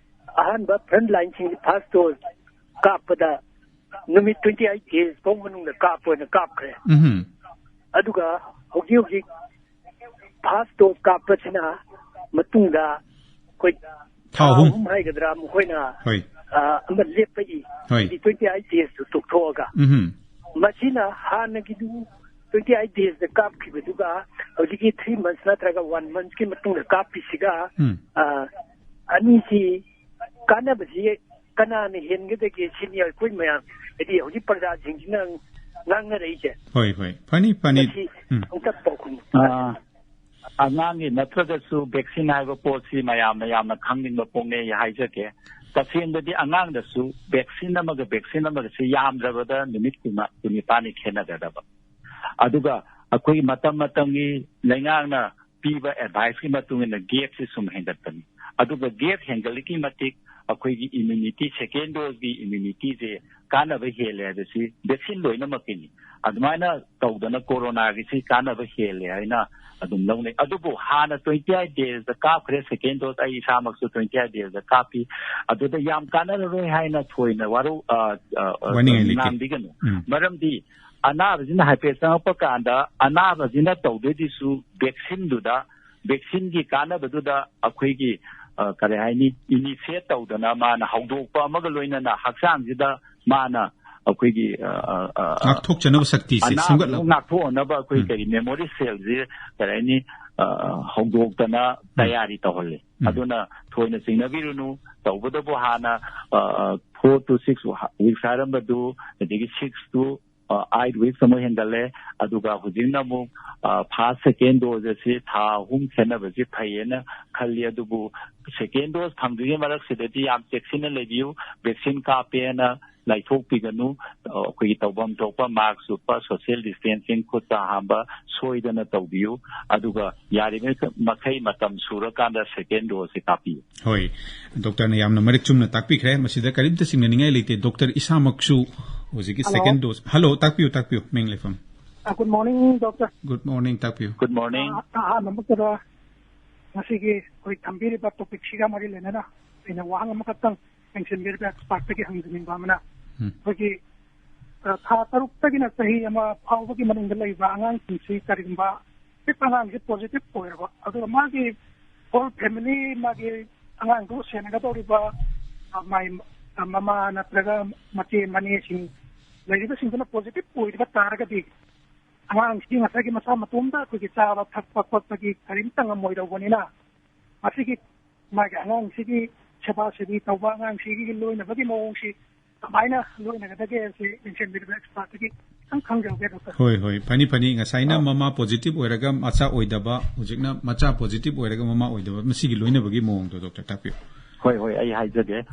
ꯑꯍꯥꯟꯕ front line ꯁꯤꯡꯒꯤ first dose ꯀꯥꯞꯄꯗ ꯅꯨꯃꯤꯠ twenty eight days ꯐꯥꯎ ꯃꯅꯨꯡꯗ ꯀꯥꯞꯄ ꯑꯣꯏꯅ ꯀꯥꯞꯈ꯭ꯔꯦ꯫ ꯎꯝꯍꯨꯝ꯫ ꯑꯗꯨꯒ ꯍꯧꯖꯤꯛ ꯍꯧꯖꯤꯛ first dose ꯀꯥꯞꯄꯁꯤꯅ ꯃꯇꯨꯡꯗ ꯑꯩꯈꯣꯏ ꯊꯥ ꯊꯥ ꯑꯍꯨꯝ꯫ ꯑꯍꯨꯝ ꯍꯥꯏꯒꯗ꯭ꯔꯥ ꯃꯈꯣꯏꯅ, ꯍꯣꯏ꯫ ꯑ, ꯑꯃ ꯂꯦꯞꯄꯛꯏ꯫ ꯍꯣꯏ꯫ ꯍꯥꯏꯗꯤ twenty eight days ꯇꯨ ꯇꯣꯛꯊꯣꯛꯑꯒ꯫ ꯎꯝꯍꯨꯝ꯫ ꯃꯁꯤꯅ ꯍꯥꯟꯅꯒꯤꯗꯨ twenty eight days ꯗ ꯀꯥꯞꯈꯤꯕꯗꯨꯒ ꯍꯧꯖꯤꯛꯀꯤ three months ꯅꯠꯇ꯭ꯔꯒ one month ꯀꯤ ꯃꯇꯨꯡꯗ ꯀꯥꯞꯄꯤꯁꯤꯒ, ꯎꯝ꯫ ꯑ, ꯑꯅꯤꯁꯤ ꯀꯥꯟꯅꯕꯁꯤ ꯀꯅꯥꯅ ꯍꯦꯟꯒꯗꯒꯦ ꯁꯤꯅꯤ ꯑꯩꯈꯣꯏ ꯃꯌꯥꯝ, ꯍꯥꯏꯗꯤ ꯍꯧꯖꯤꯛ ꯄ꯭ꯔꯖꯥꯁꯤꯡꯁꯤꯅ ꯉꯥꯡꯅꯔꯛꯏꯁꯦ꯫ ꯍꯣꯏ, ꯍꯣꯏ꯫ ꯐꯅꯤ, ꯐꯅꯤ꯫ ꯃꯁꯤ ꯎꯝ꯫ ꯑꯃꯨꯛꯇ ꯄꯥꯎꯈꯨꯝ꯫ ꯑꯥ, ꯑꯉꯥꯡꯒꯤ ꯅꯠꯇ꯭ꯔꯒꯁꯨ vaccine ꯍꯥꯏꯕ ꯄꯣꯠꯁꯤ ꯃꯌꯥꯝꯅ ꯌꯥꯝꯅ ꯈꯪꯅꯤꯡꯕ ꯄꯣꯠꯅꯦ ꯑꯩ ꯍꯥꯏꯖꯒꯦ꯫ ꯇꯁꯦꯡꯕꯗꯤ ꯑꯉꯥꯡꯗꯁꯨ vaccine ꯑꯃꯒ vaccine ꯑꯃꯒꯁꯤ ꯌꯥꯝꯗ꯭ꯔꯕꯗ ꯅꯨꯃꯤꯠ ꯀꯨꯟꯃ-, ꯀꯨꯟꯅꯤꯄꯥꯟꯅꯤ ꯈꯦꯠꯅꯒꯗꯕ꯫ ꯑꯗꯨꯒ ꯑꯩꯈꯣꯏꯒꯤ ꯃꯇꯝ ꯃꯇꯝꯒꯤ ꯂꯩꯉꯥꯛꯅ ꯄꯤꯕ adviceꯀꯤ ꯃꯇꯨꯡ ꯏꯟꯅ gapꯁꯤ ꯁꯨꯝ ꯍꯦꯟꯒꯠꯄꯅꯤ꯫ ꯑꯗꯨꯒ gap ꯍꯦꯟꯒꯠꯂꯛꯀꯤ ꯃꯇꯤꯛ ꯑꯩꯈꯣꯏꯒꯤ immunity, second doseꯀꯤ immunityꯁꯦ ꯀꯥꯟꯅꯕ ꯍꯦꯜꯂꯦ ꯍꯥꯏꯕꯁꯤ vaccine ꯂꯣꯏꯅꯃꯛꯀꯤꯅꯤ꯫ ꯑꯗꯨꯃꯥꯏꯅ ꯇꯧꯗꯅ coronaꯒꯤꯁꯤ ꯀꯥꯟꯅꯕ ꯍꯦꯜꯂꯦ ꯍꯥꯏꯅ ꯑꯗꯨꯝ ꯂꯧꯅꯩ꯫ ꯑꯗꯨꯕꯨ ꯍꯥꯟꯅ twenty eight daysꯇ ꯀꯥꯞꯈ꯭ꯔꯦ, second dose ꯑꯩ ꯏꯁꯥꯃꯛꯁꯨ twenty eight daysꯇ ꯀꯥꯞꯄꯤ꯫ ꯑꯗꯨꯗ ꯌꯥꯝ ꯀꯥꯟꯅꯔꯔꯣꯏ ꯍꯥꯏꯅ ꯊꯣꯏꯅ ꯋꯥꯔꯧ-, ꯑ, ꯑ, ꯑ, ꯋꯥꯅꯤꯡꯉꯥꯏ ꯂꯩꯇꯦ꯫ ꯉꯥꯡꯕꯤꯒꯅꯨ꯫ ꯎꯝ꯫ ꯃꯔꯝꯗꯤ ꯑꯅꯥꯕꯁꯤꯅ ꯍꯥꯏꯐꯦꯠ ꯆꯪꯉꯛꯄ ꯀꯥꯟꯗ ꯑꯅꯥꯕꯁꯤꯅ ꯇꯧꯗꯣꯏꯗꯨꯁꯨ vaccineꯗꯨꯗ, vaccineꯒꯤ ꯀꯥꯟꯅꯕꯗꯨꯗ ꯑꯩꯈꯣꯏꯒꯤ, ꯑ, ꯀꯔꯤ ꯍꯥꯏꯅꯤ, initiate ꯇꯧꯗꯅ ꯃꯥꯅ ꯍꯧꯗꯣꯛꯄ ꯑꯃꯒ ꯂꯣꯏꯅꯅ ꯍꯛꯆꯥꯡꯁꯤꯗ ꯃꯥꯅ ꯑꯩꯈꯣꯏꯒꯤ, ꯑ, ꯑ, ꯑ, ꯑ, ꯉꯥꯛꯊꯣꯛꯆꯅꯕ ꯁꯛꯇꯤꯁꯦ ꯑꯅꯥꯕꯗꯨ ꯁꯦꯝꯒꯠꯂꯕ꯫ ꯉꯥꯛꯊꯣꯛꯅꯕ ꯑꯩꯈꯣꯏ ꯎꯝ꯫ ꯀꯔꯤ memory cellꯁꯤ, ꯀꯔꯤ ꯍꯥꯏꯅꯤ, ꯑ, ꯍꯧꯗꯣꯛꯇꯅ ꯎꯝ꯫ ꯇꯌꯥꯔꯤ ꯇꯧꯍꯜꯂꯤ꯫ ꯎꯝ꯫ ꯑꯗꯨꯅ ꯊꯣꯏꯅ ꯆꯤꯡꯅꯕꯤꯔꯨꯅꯨ꯫ ꯇꯧꯕꯇꯕꯨ ꯍꯥꯟꯅ, ꯑ, four to six weeks ꯍꯥꯏꯔꯝꯕꯗꯨ ꯑꯗꯒꯤ six to, ꯑ, eight weeks ꯑꯃꯨꯛ ꯍꯦꯟꯒꯠꯂꯦ꯫ ꯑꯗꯨꯒ ꯍꯧꯖꯤꯛꯅ ꯑꯃꯨꯛ, ꯑ, first, second dose ꯑꯁꯤ ꯊꯥ ꯑꯍꯨꯝ ꯈꯦꯠꯅꯕꯁꯤ ꯐꯩꯌꯦꯅ ꯈꯜꯂꯤ꯫ ꯑꯗꯨꯕꯨ second dose ꯐꯪꯗ꯭ꯔꯤꯉꯩ ꯃꯔꯛꯁꯤꯗꯗꯤ ꯌꯥꯝ ꯆꯦꯛꯁꯤꯟꯅ ꯂꯩꯕꯤꯌꯨ꯫ Vaccine ꯀꯥꯞꯄꯦꯅ ꯂꯥꯏꯊꯣꯛꯄꯤꯒꯅꯨ꯫ ꯑ, ꯑꯩꯈꯣꯏꯒꯤ ꯇꯧꯐꯝ ꯊꯣꯛꯄ mask ꯎꯞꯄ, social distancing, ꯈꯨꯠ ꯁꯥ ꯍꯥꯝꯕ ꯁꯣꯏꯗꯅ ꯇꯧꯕꯤꯌꯨ꯫ ꯑꯗꯨꯒ ꯌꯥꯔꯤꯕ ꯃꯈꯩ ꯃꯇꯝ ꯁꯨꯔꯀꯥꯟꯗ second doseꯁꯤ ꯀꯥꯞꯄꯤꯌꯨ꯫ ꯍꯣꯏ, doctorꯅ ꯌꯥꯝꯅ ꯃꯔꯤꯛ ꯆꯨꯝꯅ ꯇꯥꯛꯄꯤꯈ꯭ꯔꯦ꯫ ꯃꯁꯤꯗ ꯀꯔꯤꯝꯇ ꯆꯤꯡꯅꯅꯤꯡꯉꯥꯏ ꯂꯩꯇꯦ꯫ Doctor ꯏꯁꯥꯃꯛꯁꯨ ꯍꯧꯖꯤꯛꯀꯤ Hello꯫ Second dose, hello, ꯇꯥꯛꯄꯤꯌꯨ, ꯇꯥꯛꯄꯤꯌꯨ, ꯃꯤꯡ ꯂꯩꯐꯝ꯫ ꯑ, good morning, doctor꯫ Good morning, ꯇꯥꯛꯄꯤꯌꯨ꯫ Good morning꯫ ꯑ, ꯑꯍꯥꯟꯕꯃꯛꯇꯗ ꯉꯁꯤꯒꯤ ꯑꯩꯈꯣꯏ ꯊꯝꯕꯤꯔꯤꯕ topicꯁꯤꯒ ꯃꯔꯤ ꯂꯩꯅꯅ ꯑꯩꯅ ꯋꯥꯍꯪ ꯑꯃꯈꯛꯇꯪ ꯌꯦꯡꯁꯤꯟꯕꯤꯔꯤꯕ expertꯇꯒꯤ ꯍꯪꯖꯅꯤꯡꯕ ꯑꯃꯅ, ꯎꯝ꯫ ꯑꯩꯈꯣꯏꯒꯤ, ꯑ, ꯊꯥ ꯇꯔꯨꯛꯇꯒꯤꯅ ꯆꯍꯤ ꯑꯃ ꯐꯥꯎꯕꯒꯤ ꯃꯅꯨꯡꯗ ꯂꯩꯕ ꯑꯉꯥꯡꯁꯤꯡꯁꯤ ꯀꯔꯤꯒꯨꯝꯕ ꯑꯄꯤꯛꯄ ꯑꯉꯥꯡꯁꯤ positive ꯑꯣꯏꯔꯕ, ꯑꯗꯨꯒ ꯃꯥꯒꯤ whole family, ꯃꯥꯒꯤ ꯑꯉꯥꯡꯗꯨ ꯁꯦꯟꯅꯒꯗꯧꯔꯤꯕ, ꯑ, ꯃꯥꯏ, ꯑ, ꯃꯃꯥ ꯅꯠꯇ꯭ꯔꯒ ꯃꯆꯦ ꯃꯅꯦꯁꯤꯡ ꯂꯩꯔꯤꯕꯁꯤꯡꯗꯨꯅ positive ꯑꯣꯏꯔꯤꯕ ꯇꯥꯔꯒꯗꯤ, ꯑꯉꯥꯡꯁꯤꯒꯤ ꯉꯁꯥꯏꯒꯤ ꯃꯁꯥ ꯃꯇꯣꯝꯇ ꯑꯩꯈꯣꯏꯒꯤ ꯆꯥꯕ ꯊꯛꯄ ꯈꯣꯠꯄꯒꯤ ꯀꯔꯤꯝꯇ ꯉꯝꯃꯣꯏꯗꯧꯕꯅꯤꯅ, ꯃꯁꯤꯒꯤ ꯃꯥꯒꯤ ꯑꯉꯥꯡꯁꯤꯒꯤ ꯁꯦꯕꯥ ꯁꯦꯕꯤ ꯇꯧꯕ, ꯑꯉꯥꯡꯁꯤꯒꯤ ꯂꯣꯏꯅꯕꯒꯤ ꯃꯑꯣꯡꯁꯤ ꯀꯃꯥꯏꯅ ꯂꯣꯏꯅꯒꯗꯒꯦ ꯍꯥꯏꯕꯁꯤ ꯌꯦꯡꯁꯤꯟꯕꯤꯔꯤꯕ expertꯇꯒꯤ ꯈꯤꯇꯪ ꯈꯪꯖꯍꯧꯒꯦ, ꯗꯣꯛꯇꯔ꯫ ꯍꯣꯏ, ꯍꯣꯏ, ꯐꯅꯤ, ꯐꯅꯤ꯫ ꯉꯁꯥꯏꯅ ꯑꯥ꯫ ꯃꯃꯥ positive ꯑꯣꯏꯔꯒ ꯃꯆꯥ ꯑꯣꯏꯗꯕ, ꯍꯧꯖꯤꯛꯅ ꯃꯆꯥ positive ꯑꯣꯏꯔꯒ ꯃꯃꯥ ꯑꯣꯏꯗꯕ, ꯃꯁꯤꯒꯤ ꯂꯣꯏꯅꯕꯒꯤ ꯃꯑꯣꯡꯗꯣ ꯗꯣꯛꯇꯔ ꯇꯥꯛꯄꯤꯌꯨ꯫ ꯍꯣꯏ, ꯍꯣꯏ, ꯑꯩ ꯍꯥꯏꯖꯒꯦ꯫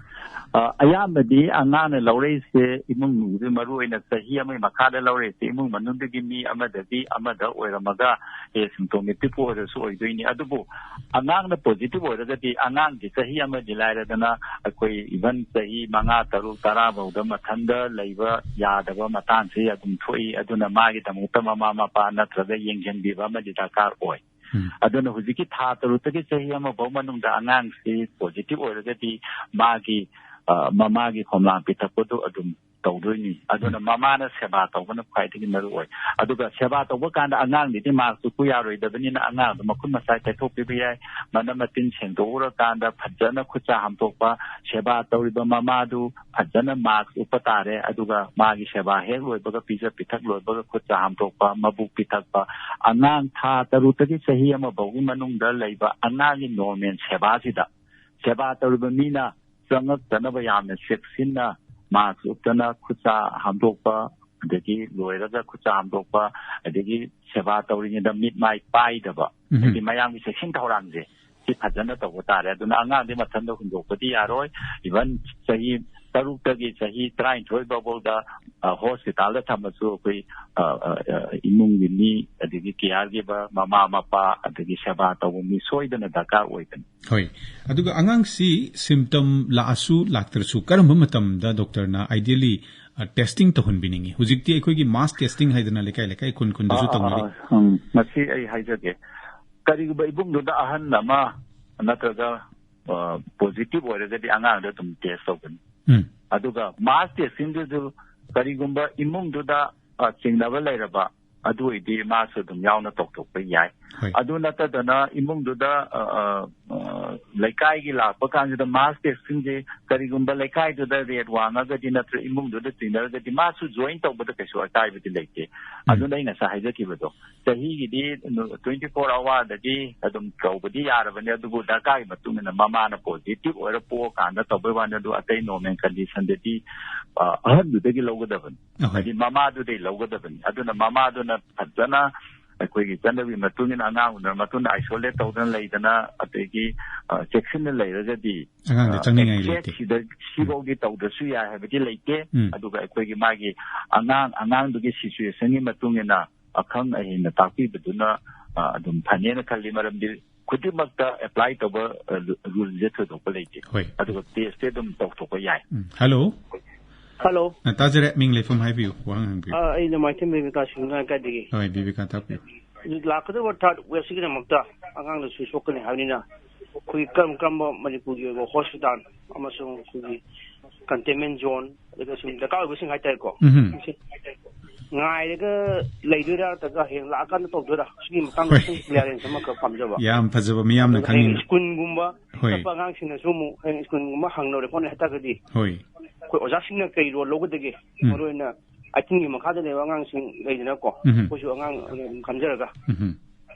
ꯑ, ꯑꯌꯥꯝꯕꯗꯤ ꯑꯉꯥꯡꯅ ꯂꯧꯔꯛꯏꯁꯦ, ꯏꯃꯨꯡ ꯃꯅꯨꯡꯗ, ꯃꯔꯨ ꯑꯣꯏꯅ ꯆꯍꯤ ꯑꯃꯒꯤ ꯃꯈꯥꯗ ꯂꯧꯔꯛꯏꯁꯦ, ꯏꯃꯨꯡ ꯃꯅꯨꯡꯗꯒꯤ ꯃꯤ ꯑꯃꯗꯒꯤ ꯑꯃꯗ ꯑꯣꯏꯔꯝꯃꯒ, ꯑꯦ, symptomatic ꯑꯣꯏꯔꯁꯨ ꯑꯣꯏꯗꯣꯏꯅꯤ꯫ ꯑꯗꯨꯕꯨ ꯑꯉꯥꯡꯅ positive ꯑꯣꯏꯔꯒꯗꯤ, ꯑꯉꯥꯡꯒꯤ ꯆꯍꯤ ꯑꯃꯗꯤ ꯂꯥꯏꯔꯗꯅ, ꯑꯩꯈꯣꯏ even ꯆꯍꯤ ꯃꯉꯥ, ꯇꯔꯨꯛ, ꯇꯔꯥ ꯐꯥꯎꯗ ꯃꯊꯟꯇ ꯂꯩꯕ ꯌꯥꯗꯕ ꯃꯇꯥꯡꯁꯤ ꯑꯗꯨꯝ ꯊꯣꯛꯏ꯫ ꯑꯗꯨꯅ ꯃꯥꯒꯤꯗꯃꯛꯇ ꯃꯃꯥ ꯃꯄꯥ ꯅꯠꯇ꯭ꯔꯒ ꯌꯦꯡꯁꯤꯟꯕꯤꯕ ꯑꯃꯗꯤ ꯗꯔꯀꯥꯔ ꯑꯣꯏ꯫ ꯎꯝ꯫ ꯑꯗꯨꯅ ꯍꯧꯖꯤꯛꯀꯤ ꯊꯥ ꯇꯔꯨꯛꯇꯒꯤ ꯆꯍꯤ ꯑꯃ ꯐꯥꯎ ꯃꯅꯨꯡꯗ ꯑꯉꯥꯡꯁꯤ positive ꯑꯣꯏꯔꯒꯗꯤ, ꯃꯥꯒꯤ, ꯑ, ꯃꯃꯥꯒꯤ ꯈꯣꯝꯂꯥꯡ ꯄꯤꯊꯛꯄꯗꯨ ꯑꯗꯨꯝ ꯇꯧꯗꯣꯏꯅꯤ꯫ ꯑꯗꯨꯅ ꯎꯝ꯫ ꯃꯃꯥꯅ ꯁꯦꯕꯥ ꯇꯧꯕꯅ ꯈ꯭ꯋꯥꯏꯗꯒꯤ ꯃꯔꯨ ꯑꯣꯏ꯫ ꯑꯗꯨꯒ ꯁꯦꯕꯥ ꯇꯧꯕ ꯀꯥꯟꯗ ꯑꯉꯥꯡꯗꯨꯗꯤ mask ꯎꯞꯄ ꯌꯥꯔꯣꯏꯗꯕꯅꯤꯅ, ꯑꯉꯥꯡꯗꯣ ꯃꯈꯨꯠ ꯃꯁꯥ ꯇꯩꯊꯣꯛꯄꯤꯕ ꯌꯥꯏ꯫ ꯃꯅꯝ ꯃꯇꯤꯟ ꯁꯦꯡꯗꯣꯛꯎꯔꯀꯥꯟꯗ ꯐꯖꯅ ꯈꯨꯠ ꯁꯥ ꯍꯥꯝꯗꯣꯛꯄ, ꯁꯦꯕꯥ ꯇꯧꯔꯤꯕ ꯃꯃꯥꯗꯨ ꯐꯖꯅ mask ꯎꯞꯄ ꯇꯥꯔꯦ꯫ ꯑꯗꯨꯒ ꯃꯥꯒꯤ ꯁꯦꯕꯥ ꯍꯦꯛ ꯂꯣꯏꯕꯒ, ꯄꯤꯖ ꯄꯤꯊꯛ ꯂꯣꯏꯕꯒ ꯈꯨꯠ ꯁꯥ ꯍꯥꯝꯗꯣꯛꯄ, ꯃꯕꯨꯛ ꯄꯤꯊꯛꯄ, ꯑꯉꯥꯡ ꯊꯥ ꯇꯔꯨꯛꯇꯒꯤ ꯆꯍꯤ ꯑꯃ ꯐꯥꯎꯒꯤ ꯃꯅꯨꯡꯗ ꯂꯩꯕ ꯑꯉꯥꯡꯒꯤ normal ꯁꯦꯕꯥꯁꯤꯗ ꯁꯦꯕꯥ ꯇꯧꯔꯤꯕ ꯃꯤꯅ ꯆꯪꯉꯛꯇꯅꯕ ꯌꯥꯝꯅ ꯆꯦꯛꯁꯤꯟꯅ mask ꯎꯞꯇꯅ ꯈꯨꯠꯁꯥ ꯍꯥꯝꯗꯣꯛꯄ, ꯑꯗꯒꯤ ꯂꯣꯏꯔꯒ ꯈꯨꯠꯁꯥ ꯍꯥꯝꯗꯣꯛꯄ, ꯑꯗꯒꯤ ꯁꯦꯕꯥ ꯇꯧꯔꯤꯉꯩꯗ ꯃꯤꯠ ꯃꯥꯏ ꯄꯥꯏꯗꯕ, ꯎꯝ꯫ ꯍꯥꯏꯗꯤ ꯃꯌꯥꯝꯒꯤ ꯆꯦꯛꯁꯤꯟ ꯊꯧꯔꯥꯡꯁꯦ ꯁꯤ ꯐꯖꯅ ꯇꯧꯕ ꯇꯥꯔꯦ꯫ ꯑꯗꯨꯅ ꯑꯉꯥꯡꯗꯤ ꯃꯊꯟꯇ ꯍꯨꯟꯗꯣꯛꯄꯗꯤ ꯌꯥꯔꯣꯏ꯫ Even ꯆꯍꯤ ꯇꯔꯨꯛꯇꯒꯤ ꯆꯍꯤ ꯇꯔꯥꯅꯤꯊꯣꯏ ꯐꯥꯎꯕꯗ, ꯑ, hospital ꯗ ꯊꯝꯃꯁꯨ ꯑꯩꯈꯣꯏ, ꯑ, ꯑ, ꯑ, ꯏꯃꯨꯡꯒꯤ ꯃꯤ, ꯑꯗꯒꯤ care giver, ꯃꯃꯥ ꯃꯄꯥ, ꯑꯗꯒꯤ ꯁꯦꯕꯥ ꯇꯧꯕ ꯃꯤ ꯁꯣꯏꯗꯅ ꯗꯔꯀꯥꯔ ꯑꯣꯏꯒꯅꯤ꯫ ꯍꯣꯏ꯫ ꯑꯗꯨꯒ ꯑꯉꯥꯡꯁꯤ symptom ꯂꯥꯛꯑꯁꯨ ꯂꯥꯛꯇ꯭ꯔꯁꯨ ꯀꯔꯝꯕ ꯃꯇꯝꯗ ꯗꯣꯛꯇꯔꯅ ideally, ꯑ, testing ꯇꯧꯍꯟꯕꯤꯅꯤꯡꯉꯤ? ꯍꯧꯖꯤꯛꯇꯤ ꯑꯩꯈꯣꯏꯒꯤ mass testing ꯍꯥꯏꯗꯅ ꯂꯩꯀꯥꯏ ꯂꯩꯀꯥꯏ, ꯈꯨꯟ ꯈꯨꯟꯗꯁꯨ ꯑꯥ, ꯑꯥ, ꯇꯧꯅꯔꯤ꯫ ꯑꯥ, ꯎꯝ, ꯃꯁꯤ ꯑꯩ ꯍꯥꯏꯖꯒꯦ꯫ ꯀꯔꯤꯒꯨꯝꯕ ꯏꯃꯨꯡꯗꯨꯗ ꯑꯍꯟ ꯑꯃ ꯅꯠꯇ꯭ꯔꯒ, ꯑ, positive ꯑꯣꯏꯔꯒꯗꯤ ꯑꯉꯥꯡꯗ ꯑꯗꯨꯝ test ꯇꯧꯒꯅꯤ꯫ ꯎꯝ꯫ ꯑꯗꯨꯒ mass testing ꯗꯨꯁꯨ ꯀꯔꯤꯒꯨꯝꯕ ꯏꯃꯨꯡꯗꯨꯗ, ꯑ, ꯆꯤꯡꯅꯕ ꯂꯩꯔꯕ, ꯑꯗꯨ ꯑꯣꯏꯗꯤ ꯃꯥꯁꯨ ꯑꯗꯨꯝ ꯌꯥꯎꯅ ꯇꯧꯊꯣꯛꯄ ꯌꯥꯏ꯫ ꯍꯣꯏ꯫ ꯑꯗꯨ ꯅꯠꯇꯗꯅ ꯏꯃꯨꯡꯗꯨꯗ, ꯑ, ꯑ, ꯑ, ꯂꯩꯀꯥꯏꯒꯤ ꯂꯥꯛꯄ ꯀꯥꯟꯁꯤꯗ mass testing ꯁꯦ ꯀꯔꯤꯒꯨꯝꯕ ꯂꯩꯀꯥꯏꯗꯨꯗ rate ꯋꯥꯡꯉꯒꯗꯤ ꯅꯠꯇ꯭ꯔ ꯏꯃꯨꯡꯗꯨꯗ ꯆꯤꯡꯅꯔꯒꯗꯤ ꯃꯥꯁꯨ join ꯇꯧꯕꯗ ꯀꯩꯁꯨ ꯑꯀꯥꯏꯕꯗꯤ ꯂꯩꯇꯦ꯫ ꯎꯝ꯫ ꯑꯗꯨꯅ ꯑꯩ ꯉꯁꯥꯏ ꯍꯥꯏꯖꯈꯤꯕꯗꯣ, ꯆꯍꯤꯒꯤꯗꯤ twenty four hour ꯗꯒꯤ ꯑꯗꯨꯝ ꯇꯧꯕꯗꯤ ꯌꯥꯔꯕꯅꯦ, ꯑꯗꯨꯕꯨ ꯗꯔꯀꯥꯔꯒꯤ ꯃꯇꯨꯡ ꯏꯟꯅ ꯃꯃꯥꯅ positive ꯑꯣꯏꯔ ꯄꯣꯛꯑꯀꯥꯟꯗ ꯇꯧꯕꯩ ꯋꯥꯅꯤ, ꯑꯗꯨ ꯑꯇꯩ normal condition ꯗꯗꯤ, ꯑ, ꯑꯍꯟꯗꯨꯗꯒꯤ ꯂꯧꯒꯗꯕꯅꯤ꯫ ꯑꯍꯣꯏ꯫ ꯍꯥꯏꯗꯤ ꯃꯃꯥꯗꯨꯗꯩ ꯂꯧꯒꯗꯕꯅꯤ꯫ ꯑꯗꯨꯅ ꯃꯃꯥꯗꯨꯅ ꯐꯖꯅ ꯑꯩꯈꯣꯏꯒꯤ ꯆꯠꯅꯕꯤ ꯃꯇꯨꯡ ꯏꯟꯅ ꯑꯉꯥꯡ ꯎꯅꯔ ꯃꯇꯨꯡꯗ isolate ꯇꯧꯗꯅ ꯂꯩꯗꯅ, ꯑꯗꯒꯤ, ꯑ, ꯆꯦꯛꯁꯤꯟꯅ ꯂꯩꯔꯒꯗꯤ, ꯑꯉꯥꯡꯗ ꯑ, ꯆꯪꯅꯤꯡꯉꯥꯏ exact ꯂꯩꯇꯦ꯫ ꯁꯤꯗ, ꯁꯤꯐꯥꯎꯗꯤ ꯇꯧꯗ꯭ꯔꯁꯨ ꯌꯥꯏ ꯍꯥꯏꯕꯗꯤ ꯂꯩꯇꯦ꯫ ꯎꯝ꯫ ꯑꯗꯨꯒ ꯑꯩꯈꯣꯏꯒꯤ ꯃꯥꯒꯤ ꯑꯉꯥꯡ, ꯑꯉꯥꯡꯗꯨꯒꯤ situation ꯒꯤ ꯃꯇꯨꯡ ꯏꯟꯅ ꯑꯈꯪ ꯑꯍꯩꯅ ꯇꯥꯛꯄꯤꯕꯗꯨꯅ, ꯑ, ꯑꯗꯨꯝ ꯐꯅꯦꯅ ꯈꯜꯂꯤ꯫ ꯃꯔꯝꯗꯤ ꯈꯨꯗꯤꯡꯃꯛꯇ apply ꯇꯧꯕ, ꯑ, rule ꯁꯦ ꯊꯣꯏꯗꯣꯛꯄ ꯂꯩꯇꯦ꯫ ꯍꯣꯏ꯫ ꯑꯗꯨꯒ test ꯇꯤ ꯑꯗꯨꯝ ꯇꯧꯊꯣꯛꯄ ꯌꯥꯏ꯫ ꯎꯝ꯫ Hello꯫ Hello꯫ ꯑ, ꯇꯥꯖꯔꯦ꯫ ꯃꯤꯡ ꯂꯩꯐꯝ ꯍꯥꯏꯕꯤꯌꯨ꯫ ꯋꯥꯍꯪ ꯍꯪꯕꯤꯌꯨ꯫ ꯑ, ꯑꯩꯅ ꯃꯥꯏꯊꯦꯝ ꯕꯤꯕꯤꯀꯥ ꯁꯤꯡꯅ ꯀꯥꯏꯗꯒꯤ꯫ ꯍꯣꯏ, ꯕꯤꯕꯤꯀꯥ ꯇꯥꯛꯄꯤꯌꯨ꯫ ꯂꯥꯛꯀꯗꯕ third wave ꯁꯤꯒꯤꯗꯃꯛꯇ ꯑꯉꯥꯡꯗꯁꯨ ꯁꯣꯛꯀꯅꯤ ꯍꯥꯏꯕꯅꯤꯅ, ꯑꯩꯈꯣꯏꯒꯤ ꯀꯔꯝ ꯀꯔꯝꯕ ꯃꯅꯤꯄꯨꯔꯒꯤ ꯑꯣꯏꯕ hospital ꯑꯃꯁꯨꯡ ꯑꯩꯈꯣꯏꯒꯤ containment zone, ꯑꯗꯨꯒ ꯁꯨꯝ ꯗꯔꯀꯥꯔ ꯑꯣꯏꯕꯁꯤꯡ ꯍꯥꯏꯇꯥꯔꯦꯀꯣ, ꯎꯝ꯫ ꯁꯤ ꯉꯥꯏꯔꯒ ꯂꯩꯗꯣꯏꯔꯥ, ꯅꯠꯇ꯭ꯔꯒ ꯍꯌꯦꯡ ꯂꯥꯛꯑꯀꯥꯟꯗ ꯇꯧꯗꯣꯏꯔꯥ? ꯁꯤꯒꯤ ꯃꯇꯥꯡꯗ ꯍꯣꯏ꯫ ꯁꯨꯝ clearance ꯑꯃꯈꯛ ꯄꯥꯝꯖꯕ꯫ ꯌꯥꯝ ꯐꯖꯕ, ꯃꯤꯌꯥꯝꯅ ꯑꯗꯨꯒ ꯍꯌꯦꯡ ꯈꯪꯅꯤꯡ-, ꯁ꯭ꯀꯨꯜꯒꯨꯝꯕ ꯍꯣꯏ꯫ ꯆꯠꯄ ꯑꯉꯥꯡꯁꯤꯡꯅꯁꯨ ꯑꯃꯨꯛ ꯍꯌꯦꯡ ꯁ꯭ꯀꯨꯜꯒꯨꯝꯕ ꯍꯥꯡꯅꯔꯦ ꯈꯣꯠꯅꯔꯦ ꯍꯥꯏꯇꯥꯔꯒꯗꯤ, ꯍꯣꯏ꯫ ꯑꯩꯈꯣꯏ ꯑꯣꯖꯥꯁꯤꯡꯅ ꯀꯩ role ꯂꯧꯒꯗꯒꯦ? ꯎꯝ꯫ ꯃꯔꯨꯑꯣꯏꯅ eighteen ꯒꯤ ꯃꯈꯥꯗ ꯂꯩꯕ ꯑꯉꯥꯡꯁꯤꯡ ꯂꯩꯗꯅꯀꯣ, ꯎꯝ꯫ ꯑꯩꯈꯣꯏꯁꯨ ꯑꯉꯥꯡ ꯑꯣꯏꯅ ꯑꯗꯨꯝ ꯈꯟꯖꯔꯒ, ꯎꯝ꯫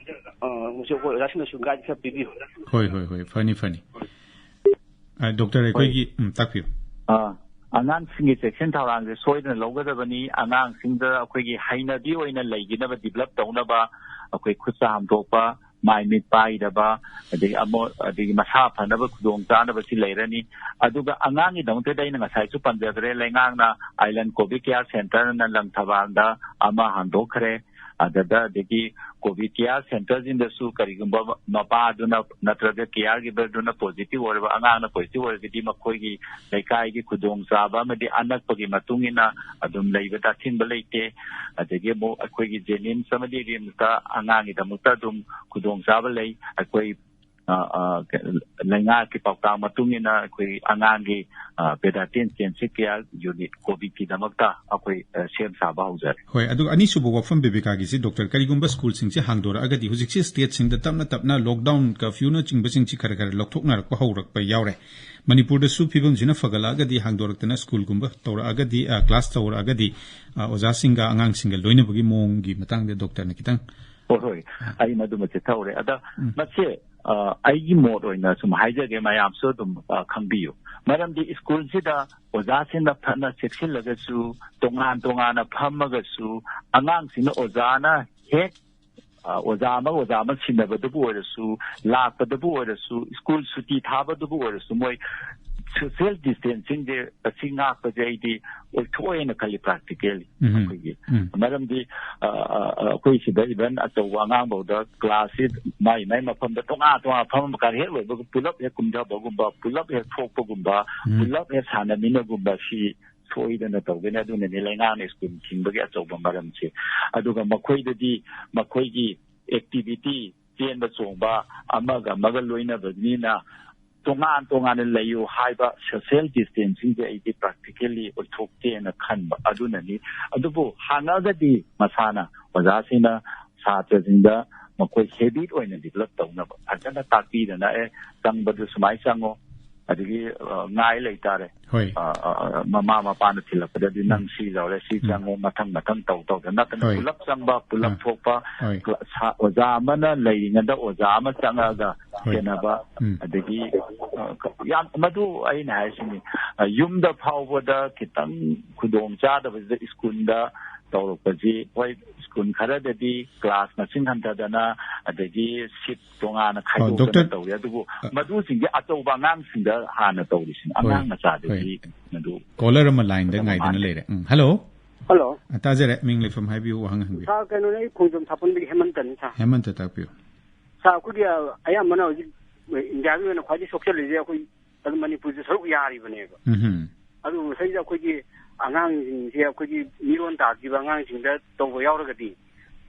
ꯑ, ꯃꯁꯤ ꯑꯩꯈꯣꯏ ꯑꯣꯖꯥꯁꯤꯡꯅꯁꯨ guide ꯈꯔ ꯄꯤꯕꯤꯌꯨ꯫ ꯍꯣꯏ, ꯍꯣꯏ, ꯍꯣꯏ, ꯐꯅꯤ, ꯐꯅꯤ꯫ ꯑ, ꯗꯣꯛꯇꯔ, ꯍꯣꯏ꯫ ꯑꯩꯈꯣꯏꯒꯤ, ꯎꯝ, ꯇꯥꯛꯄꯤꯌꯨ꯫ ꯑ, ꯑꯉꯥꯡꯁꯤꯡꯒꯤ ꯆꯦꯛꯁꯤꯟ ꯊꯧꯔꯥꯡꯁꯦ ꯁꯣꯏꯗꯅ ꯂꯧꯒꯗꯕꯅꯤ꯫ ꯑꯉꯥꯡꯁꯤꯡꯗ ꯑꯩꯈꯣꯏꯒꯤ ꯍꯩꯅꯕꯤ ꯑꯣꯏꯅ ꯂꯩꯈꯤꯅꯕ, develop ꯇꯧꯅꯕ ꯑꯩꯈꯣꯏ ꯈꯨꯠ ꯁꯥ ꯍꯥꯝꯗꯣꯛꯄ, ꯃꯥꯏ ꯃꯤꯠ ꯄꯥꯏꯗꯕ, ꯑꯗꯒꯤ ꯑꯃꯣꯠ-, ꯑꯗꯒꯤ ꯃꯁꯥ ꯐꯅꯕ ꯈꯨꯗꯣꯡꯆꯥꯅꯕꯁꯤ ꯂꯩꯔꯅꯤ꯫ ꯑꯗꯨꯒ ꯑꯉꯥꯡꯒꯤꯗꯃꯛꯇꯗꯤ ꯑꯩꯅ ꯉꯁꯥꯏꯁꯨ ꯄꯟꯖꯈ꯭ꯔꯦ, ꯂꯩꯉꯥꯛꯅ Island COVID Care Centre ꯅ ꯂꯪꯊꯕꯥꯜꯗ ꯑꯃ ꯍꯥꯡꯗꯣꯛꯈ꯭ꯔꯦ꯫ ꯑꯗꯨꯗ ꯑꯗꯒꯤ COVID Care Centre ꯁꯤꯡꯗꯁꯨ ꯀꯔꯤꯒꯨꯝꯕ ꯃꯄꯥꯗꯨꯅ ꯅꯠꯇ꯭ꯔꯒ care giver ꯗꯨꯅ positive ꯑꯣꯏꯔꯕ, ꯑꯉꯥꯡꯅ positive ꯑꯣꯏꯔꯒꯗꯤ ꯃꯈꯣꯏꯒꯤ ꯂꯩꯀꯥꯏꯒꯤ ꯈꯨꯗꯣꯡꯆꯥꯕ ꯑꯃꯗꯤ ꯑꯅꯛꯄꯒꯤ ꯃꯇꯨꯡ ꯏꯟꯅ ꯑꯗꯨꯝ ꯂꯩꯕꯗ ꯑꯊꯤꯡꯕ ꯂꯩꯇꯦ꯫ ꯑꯗꯒꯤ ꯑꯃꯨꯛ ꯑꯩꯈꯣꯏꯒꯤ JNIMS ꯑꯃꯗꯤ RIMS ꯇ ꯑꯉꯥꯡꯒꯤꯗꯃꯛꯇ ꯑꯗꯨꯝ ꯈꯨꯗꯣꯡꯆꯥꯕ ꯂꯩ꯫ ꯑꯩꯈꯣꯏ ꯑ, ꯑ, ꯂꯩꯉꯥꯛꯀꯤ ꯄꯥꯎꯇꯥꯛ ꯃꯇꯨꯡ ꯏꯟꯅ ꯑꯩꯈꯣꯏ ꯑꯉꯥꯡꯒꯤ, ꯑ, pediatric intensive care unit COVID-ꯀꯤꯗꯃꯛꯇ ꯑꯩꯈꯣꯏ, ꯑ, ꯁꯦꯝ ꯁꯥꯕ ꯍꯧꯖꯔꯦ꯫ ꯍꯣꯏ, ꯑꯗꯨꯒ ꯑꯅꯤꯁꯨꯕ ꯋꯥꯐꯝ ꯕꯤꯕꯤꯀꯥꯒꯤꯁꯤ, ꯗꯣꯛꯇꯔ, ꯀꯔꯤꯒꯨꯝꯕ ꯁ꯭ꯀꯨꯜꯁꯤꯡꯁꯤ ꯍꯥꯡꯗꯣꯔꯛꯑꯒꯗꯤ, ꯍꯧꯖꯤꯛꯁꯤ stateꯁꯤꯡꯗ ꯇꯞꯅ ꯇꯞꯅ lockdown, curfewꯅꯆꯤꯡꯕꯁꯤꯡꯁꯤ ꯈꯔ ꯈꯔ ꯂꯧꯊꯣꯛꯅꯔꯛꯄ ꯍꯧꯔꯛꯄ ꯌꯥꯎꯔꯦ꯫ ꯃꯅꯤꯄꯨꯔꯗꯁꯨ ꯐꯤꯕꯝꯁꯤꯅ ꯐꯒꯠꯂꯛꯑꯒꯗꯤ, ꯍꯥꯡꯗꯣꯔꯛꯇꯅ ꯁ꯭ꯀꯨꯜꯒꯨꯝꯕ ꯇꯧꯔꯛꯑꯒꯗꯤ, ꯑ, class ꯇꯧꯔꯛꯑꯒꯗꯤ, ꯑ, ꯑꯣꯖꯥꯁꯤꯡꯒ ꯑꯉꯥꯡꯁꯤꯡꯒ ꯂꯣꯏꯅꯕꯒꯤ ꯃꯑꯣꯡꯒꯤ ꯃꯇꯥꯡꯗ ꯗꯣꯛꯇꯔꯅ ꯈꯤꯇꯪ꯫ ꯍꯣꯏ, ꯍꯣꯏ꯫ ꯑꯩ ꯃꯗꯨꯃ ꯆꯠꯊꯍꯧꯔꯦ꯫ ꯑꯗ ꯎꯝ꯫ ꯃꯁꯦ, ꯑ, ꯑꯩꯒꯤ ꯃꯣꯠ ꯑꯣꯏꯅ ꯁꯨꯝ ꯍꯥꯏꯖꯒꯦ, ꯃꯌꯥꯝꯁꯨ ꯑꯗꯨꯝ, ꯑ, ꯈꯪꯕꯤꯌꯨ꯫ ꯃꯔꯝꯗꯤ ꯁ꯭ꯀꯨꯜꯁꯤꯗ ꯑꯣꯖꯥꯁꯤꯡꯅ ꯐꯅ ꯆꯦꯛꯁꯤꯜꯂꯒꯁꯨ, ꯇꯣꯉꯥꯟ ꯇꯣꯉꯥꯟꯅ ꯐꯝꯃꯒꯁꯨ, ꯑꯉꯥꯡꯁꯤꯡꯅ ꯑꯣꯖꯥꯅ ꯍꯦꯛ, ꯑ, ꯑꯣꯖꯥ ꯑꯃꯒ ꯑꯣꯖꯥ ꯑꯃ ꯁꯤꯟꯅꯕꯗꯕꯨ ꯑꯣꯏꯔꯁꯨ, ꯂꯥꯛꯄꯗꯕꯨ ꯑꯣꯏꯔꯁꯨ, ꯁ꯭ꯀꯨꯜ ꯁꯨꯇꯤ ꯊꯥꯕꯗꯕꯨ ꯑꯣꯏꯔꯁꯨ, ꯃꯣꯏ social distancingꯁꯦ ꯑꯁꯤ ꯉꯥꯛꯄꯁꯦ ꯑꯩꯗꯤ ꯑꯣꯏꯊꯣꯛꯑꯦꯅ ꯈꯜꯂꯤ, practically꯫ ꯎꯝ꯫ ꯑꯩꯈꯣꯏꯒꯤ ꯎꯝ꯫ ꯃꯔꯝꯗꯤ, ꯑ, ꯑ, ꯑ, ꯑꯩꯈꯣꯏ ꯁꯤꯗ even ꯑꯆꯧꯕ ꯑꯉꯥꯡꯐꯥꯎꯗ classꯁꯤ ꯃꯥꯏ ꯃꯥꯏ ꯃꯐꯝꯗ ꯇꯣꯉꯥꯟ ꯇꯣꯉꯥꯟ ꯐꯝꯃ ꯀꯥꯟꯗ ꯍꯦꯛ ꯂꯣꯏꯕꯒ ꯄꯨꯂꯞ ꯍꯦꯛ ꯀꯨꯝꯊꯕꯒꯨꯝꯕ, ꯄꯨꯂꯞ ꯍꯦꯛ ꯊꯣꯛꯄꯒꯨꯝꯕ, ꯎꯝ꯫ ꯄꯨꯂꯞ ꯍꯦꯛ ꯁꯥꯟꯅꯃꯤꯟꯅꯒꯨꯝꯕ, ꯁꯤ ꯁꯣꯏꯗꯅ ꯇꯧꯒꯅꯤ꯫ ꯑꯗꯨꯅꯅꯤ ꯂꯩꯉꯥꯛꯅ ꯁ꯭ꯀꯨꯜ ꯊꯤꯡꯕꯒꯤ ꯑꯆꯧꯕ ꯃꯔꯝꯁꯦ꯫ ꯑꯗꯨꯒ ꯃꯈꯣꯏꯗꯗꯤ ꯃꯈꯣꯏꯒꯤ activity, ꯆꯦꯟꯕ ꯆꯣꯡꯕ, ꯑꯃꯒ ꯑꯃꯒ ꯂꯣꯏꯅꯕꯅꯤꯅ ꯇꯣꯉꯥꯟ ꯇꯣꯉꯥꯟꯅ ꯂꯩꯌꯨ ꯍꯥꯏꯕ social distancingꯁꯦ ꯑꯩꯗꯤ practically ꯑꯣꯏꯊꯣꯛꯇꯦꯅ ꯈꯟꯕ ꯑꯗꯨꯅꯅꯤ꯫ ꯑꯗꯨꯕꯨ ꯍꯥꯡꯉꯒꯗꯤ ꯃꯁꯥꯅ ꯑꯣꯖꯥꯁꯤꯡꯅ ꯁꯥꯇ꯭ꯔꯁꯤꯡꯗ ꯃꯈꯣꯏ habit ꯑꯣꯏꯅ develop ꯇꯧꯅꯕ ꯐꯖꯅ ꯇꯥꯛꯄꯤꯗꯅ, "ꯑꯦ, ꯆꯪꯕꯗꯨ ꯁꯨꯃꯥꯏꯅ ꯆꯪꯉꯣ", ꯑꯗꯒꯤ, ꯑ, ꯉꯥꯏ ꯂꯩꯇꯥꯔꯦ꯫ ꯍꯣꯏ꯫ ꯑ, ꯑ, ꯑ, ꯃꯃꯥ ꯃꯄꯥꯅ ꯊꯤꯜꯂꯛꯄꯗꯗꯤ ꯎꯝ꯫ "ꯅꯪ ꯁꯤ ꯂꯧꯔꯦ, ꯁꯤ ꯎꯝ꯫ ꯆꯪꯉꯣ", ꯃꯊꯪ ꯃꯊꯪ ꯇꯧ ꯇꯧꯗꯅ ꯅꯠꯇꯅ ꯍꯣꯏ꯫ ꯄꯨꯂꯞ ꯆꯪꯕ, ꯄꯨꯂꯞ ꯑꯥ꯫ ꯊꯣꯛꯄ, ꯍꯣꯏ꯫ ꯀ꯭ꯂꯥ-, ꯁꯥ-, ꯑꯣꯖꯥ ꯑꯃꯅ ꯂꯩꯔꯤꯉꯩꯗ ꯑꯣꯖꯥ ꯑꯃ ꯆꯪꯉꯛꯑꯒ ꯍꯣꯏ꯫ ꯁꯦꯟꯅꯕ, ꯎꯝ꯫ ꯑꯗꯒꯤ, ꯑ, ꯌꯥꯝ, ꯃꯗꯨ ꯑꯩꯅ ꯍꯥꯏꯁꯤꯅꯤ, ꯑ, ꯌꯨꯝꯗ ꯐꯥꯎꯕꯗ ꯈꯤꯇꯪ ꯈꯨꯗꯣꯡ ꯆꯥꯗꯕꯁꯤꯗ ꯁ꯭ꯀꯨꯜꯗ ꯇꯧꯔꯛꯄꯁꯤ, ꯍꯣꯏ, ꯁ꯭ꯀꯨꯜ ꯈꯔꯗꯗꯤ ꯀ꯭ꯂꯥꯁ ꯃꯁꯤꯡ ꯍꯟꯊꯗꯅ, ꯑꯗꯒꯤ ꯁꯤꯠ ꯇꯣꯉꯥꯟꯅ ꯑꯣ, ꯈꯥꯏꯗꯣꯛꯇꯅ ꯗꯣꯛꯇꯔ, ꯇꯧꯔꯤ꯫ ꯑꯗꯨꯕꯨ ꯑ, ꯃꯗꯨꯁꯤꯡꯗꯤ ꯑꯆꯧꯕ ꯑꯉꯥꯡꯁꯤꯡꯗ ꯍꯥꯟꯅ ꯇꯧꯔꯤꯁꯤꯅꯤ꯫ ꯍꯣꯏ, ꯑꯉꯥꯡ ꯃꯆꯥꯗꯗꯤ ꯍꯣꯏ꯫ ꯃꯗꯨ caller ꯑꯃ lineꯗ ꯐꯖꯕ ꯉꯥꯏꯗꯨꯅ ꯃꯥꯟꯗꯦ꯫ ꯂꯩꯔꯦ꯫ ꯎꯝ, hello꯫ Hello꯫ ꯑ, ꯇꯥꯖꯔꯦ꯫ ꯃꯤꯡ ꯂꯩꯐꯝ ꯍꯥꯏꯕꯤꯌꯨ, ꯋꯥꯍꯪ ꯍꯪꯕꯤꯌꯨ꯫ ꯁꯥꯔ, ꯀꯩꯅꯣꯅꯦ, ꯑꯩ ꯈꯣꯡꯖꯣꯝ ꯁꯥꯄꯣꯟꯗꯒꯤ ꯍꯦꯃꯟꯇꯅꯤ, ꯁꯥꯔ꯫ ꯍꯦꯃꯟꯇ, ꯇꯥꯛꯄꯤꯌꯨ꯫ ꯁꯥꯔ, ꯑꯩꯈꯣꯏꯒꯤ, ꯑ, ꯑꯌꯥꯝꯕꯅ ꯍꯧꯖꯤꯛ ꯏꯟꯗꯤꯌꯥꯒꯤ ꯑꯣꯏꯅ ꯈ꯭ꯋꯥꯏꯗꯒꯤ ꯁꯣꯛꯆꯜꯂꯤꯁꯦ ꯑꯩꯈꯣꯏ ꯑꯗꯨ ꯃꯅꯤꯄꯨꯔꯁꯦ ꯁꯔꯨꯛ ꯌꯥꯔꯤꯕꯅꯦꯕ꯫ ꯎꯝꯍꯨꯝ꯫ ꯑꯗꯨ ꯃꯁꯤꯗ ꯑꯩꯈꯣꯏꯒꯤ ꯑꯉꯥꯡꯁꯤꯡꯁꯦ, ꯑꯩꯈꯣꯏꯒꯤ ꯃꯤꯔꯣꯟ ꯇꯥꯗ꯭ꯔꯤꯕ ꯑꯉꯥꯡꯁꯤꯡꯗ ꯇꯧꯕ ꯌꯥꯎꯔꯒꯗꯤ,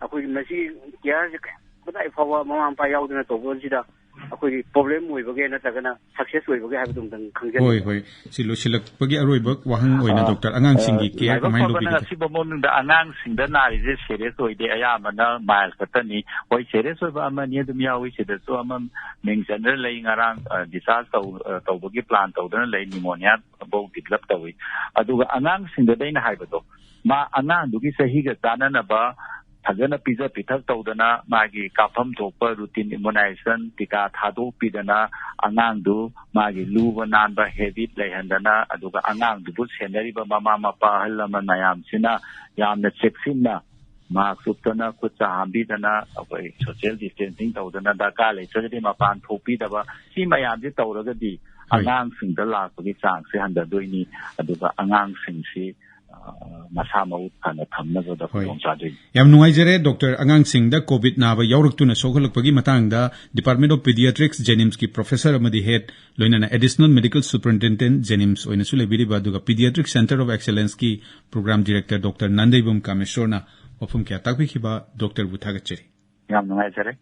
ꯑꯩꯈꯣꯏꯒꯤ ꯃꯁꯤ careꯁꯦ ꯀꯗꯥꯏ ꯐꯥꯎꯕ ꯃꯃꯥ ꯃꯄꯥ ꯌꯥꯎꯗꯅ ꯇꯧꯕꯁꯤꯗ ꯑꯩꯈꯣꯏꯒꯤ ꯄ꯭ꯔꯣꯕ꯭ꯂꯦꯝ ꯑꯣꯏꯕꯒꯦ ꯅꯠꯇ꯭ꯔꯒꯅ ꯁꯛꯁꯦꯁ ꯑꯣꯏꯕꯒꯦ ꯍꯥꯏꯕꯗꯨ ꯑꯝꯇꯪ ꯈꯪꯖꯅꯤꯡꯕ꯫ ꯍꯣꯏ, ꯍꯣꯏ꯫ ꯁꯤ ꯂꯣꯏꯁꯤꯜꯂꯛꯄꯒꯤ ꯑꯔꯣꯏꯕ ꯋꯥꯍꯪ ꯑꯣꯏꯅ ꯑꯥ, ꯗꯣꯛꯇꯔ, ꯑꯉꯥꯡꯁꯤꯡꯒꯤ ꯑꯥ, ꯀꯦꯌꯔ ꯂꯥꯏꯕꯛ ꯀꯃꯥꯏꯅ ꯐꯕꯅ ꯂꯧꯕꯤꯒꯦ? ꯑꯁꯤꯒꯨꯝꯕ ꯃꯅꯨꯡꯗ ꯑꯉꯥꯡꯁꯤꯡꯗ ꯅꯥꯔꯤꯁꯦ ꯁꯦꯔꯤꯌꯁ ꯑꯣꯏꯗꯦ, ꯑꯌꯥꯝꯕꯅ ꯃꯥꯏꯜ ꯈꯛꯇꯅꯤ꯫ ꯍꯣꯏ, ꯁꯦꯔꯤꯌꯁ ꯑꯣꯏꯕ ꯑꯃꯅꯤ ꯑꯗꯨꯝ ꯌꯥꯎꯏ꯫ ꯁꯤꯗꯁꯨ ꯑꯃ ꯃꯤꯡ ꯆꯟꯗꯨꯅ ꯂꯩ, ꯉꯔꯥꯡ, ꯑ, ꯗꯤꯁꯆꯥꯔꯖ ꯇꯧ-, ꯑ, ꯇꯧꯕꯒꯤ ꯄ꯭ꯂꯥꯟ ꯇꯧꯗꯅ ꯂꯩ, ꯅꯤꯃꯣꯅꯤꯌꯥ ꯐꯧ ꯗꯤꯕꯂꯞ ꯇꯧꯏ꯫ ꯑꯗꯨꯒ ꯑꯉꯥꯡꯁꯤꯡꯗꯗꯤ ꯑꯩꯅ ꯍꯥꯏꯕꯗꯣ, ꯃꯥ ꯑꯉꯥꯡꯗꯨꯒꯤ ꯆꯍꯤꯒ ꯆꯥꯟꯅꯅꯕ ꯐꯖꯅ ꯄꯤꯖ ꯄꯤꯊꯛ ꯇꯧꯗꯅ, ꯃꯥꯒꯤ ꯀꯥꯞꯐꯝ ꯊꯣꯛꯄ ꯔꯨꯇꯤꯟ ꯏꯃꯨꯅꯥꯏꯖꯦꯁꯟ, ꯇꯤꯀꯥ ꯊꯥꯗꯣꯛꯄꯤꯗꯅ, ꯑꯉꯥꯡꯗꯨ ꯃꯥꯒꯤ ꯂꯨꯕ ꯅꯥꯟꯕ ꯍꯦꯕꯤꯠ ꯂꯩꯍꯟꯗꯅ, ꯑꯗꯨꯒ ꯑꯉꯥꯡꯗꯨꯕꯨ ꯁꯦꯟꯅꯔꯤꯕ ꯃꯃꯥ ꯃꯄꯥ ꯑꯍꯜ ꯂꯃꯟ ꯃꯌꯥꯝꯁꯤꯅ ꯌꯥꯝꯅ ꯆꯦꯛꯁꯤꯟꯅ ꯃꯥꯛꯁ ꯎꯞꯇꯅ, ꯈꯨꯠ ꯁꯥ ꯍꯥꯝꯕꯤꯗꯅ, ꯑꯩꯈꯣꯏ ꯁꯣꯁꯤꯌꯦꯜ ꯗꯤꯁꯇꯦꯟꯁꯤꯡ ꯇꯧꯗꯅ, ꯗꯔꯀꯥꯔ ꯂꯩꯇ꯭ꯔꯒꯗꯤ ꯃꯄꯥꯟ ꯊꯣꯛꯄꯤꯗꯕ, ꯁꯤ ꯃꯌꯥꯝꯁꯤ ꯇꯧꯔꯒꯗꯤ ꯍꯣꯏ꯫ ꯑꯉꯥꯡꯁꯤꯡꯗ ꯂꯥꯛꯄꯒꯤ ꯆꯥꯡꯁꯦ ꯍꯟꯊꯗꯣꯏꯅꯤ꯫ ꯑꯗꯨꯒ ꯑꯉꯥꯡꯁꯤꯡꯁꯤ, ꯑ, ꯃꯁꯥ ꯃꯎ ꯐꯅ ꯊꯝꯅꯕꯗ ꯍꯣꯏ꯫ ꯈꯨꯗꯣꯡ ꯆꯥꯗꯣꯏꯅꯤ꯫ ꯌꯥꯝ ꯅꯨꯡꯉꯥꯏꯖꯔꯦ, ꯗꯣꯛꯇꯔ꯫ ꯑꯉꯥꯡꯁꯤꯡꯗ ꯀꯣꯚꯤꯗ ꯅꯥꯕ ꯌꯥꯎꯔꯛꯇꯨꯅ ꯁꯣꯛꯍꯜꯂꯛꯄꯒꯤ ꯃꯇꯥꯡꯗ Department of Pediatrics, ꯖꯦꯅꯤꯝꯁꯀꯤ ꯄ꯭ꯔꯣꯐꯦꯁꯔ ꯑꯃꯗꯤ ꯍꯦꯗ, ꯂꯣꯏꯅꯅ ꯑꯦꯗꯤꯁꯅꯦꯜ ꯃꯦꯗꯤꯀꯦꯜ ꯁꯨꯄꯔꯤꯟꯇꯦꯟꯗꯦꯟꯠ, ꯖꯦꯅꯤꯝꯁ ꯑꯣꯏꯅꯁꯨ ꯂꯩꯕꯤꯔꯤꯕ, ꯑꯗꯨꯒ Pediatric Center of Excellenceꯀꯤ ꯄ꯭ꯔꯣꯒ꯭ꯔꯥꯝ ꯗꯤꯔꯦꯛꯇꯔ ꯗꯣꯛꯇꯔ ꯅꯥꯟꯗꯩꯕꯝ ꯀꯥꯃꯦꯁꯣꯔꯅ ꯋꯥꯐꯝ ꯀꯌꯥ ꯇꯥꯛꯄꯤꯈꯤꯕ ꯗꯣꯛꯇꯔꯕꯨ ꯊꯥꯒꯠꯆꯔꯤ꯫ ꯌꯥꯝ ꯅꯨꯡꯉꯥꯏꯖꯔꯦ꯫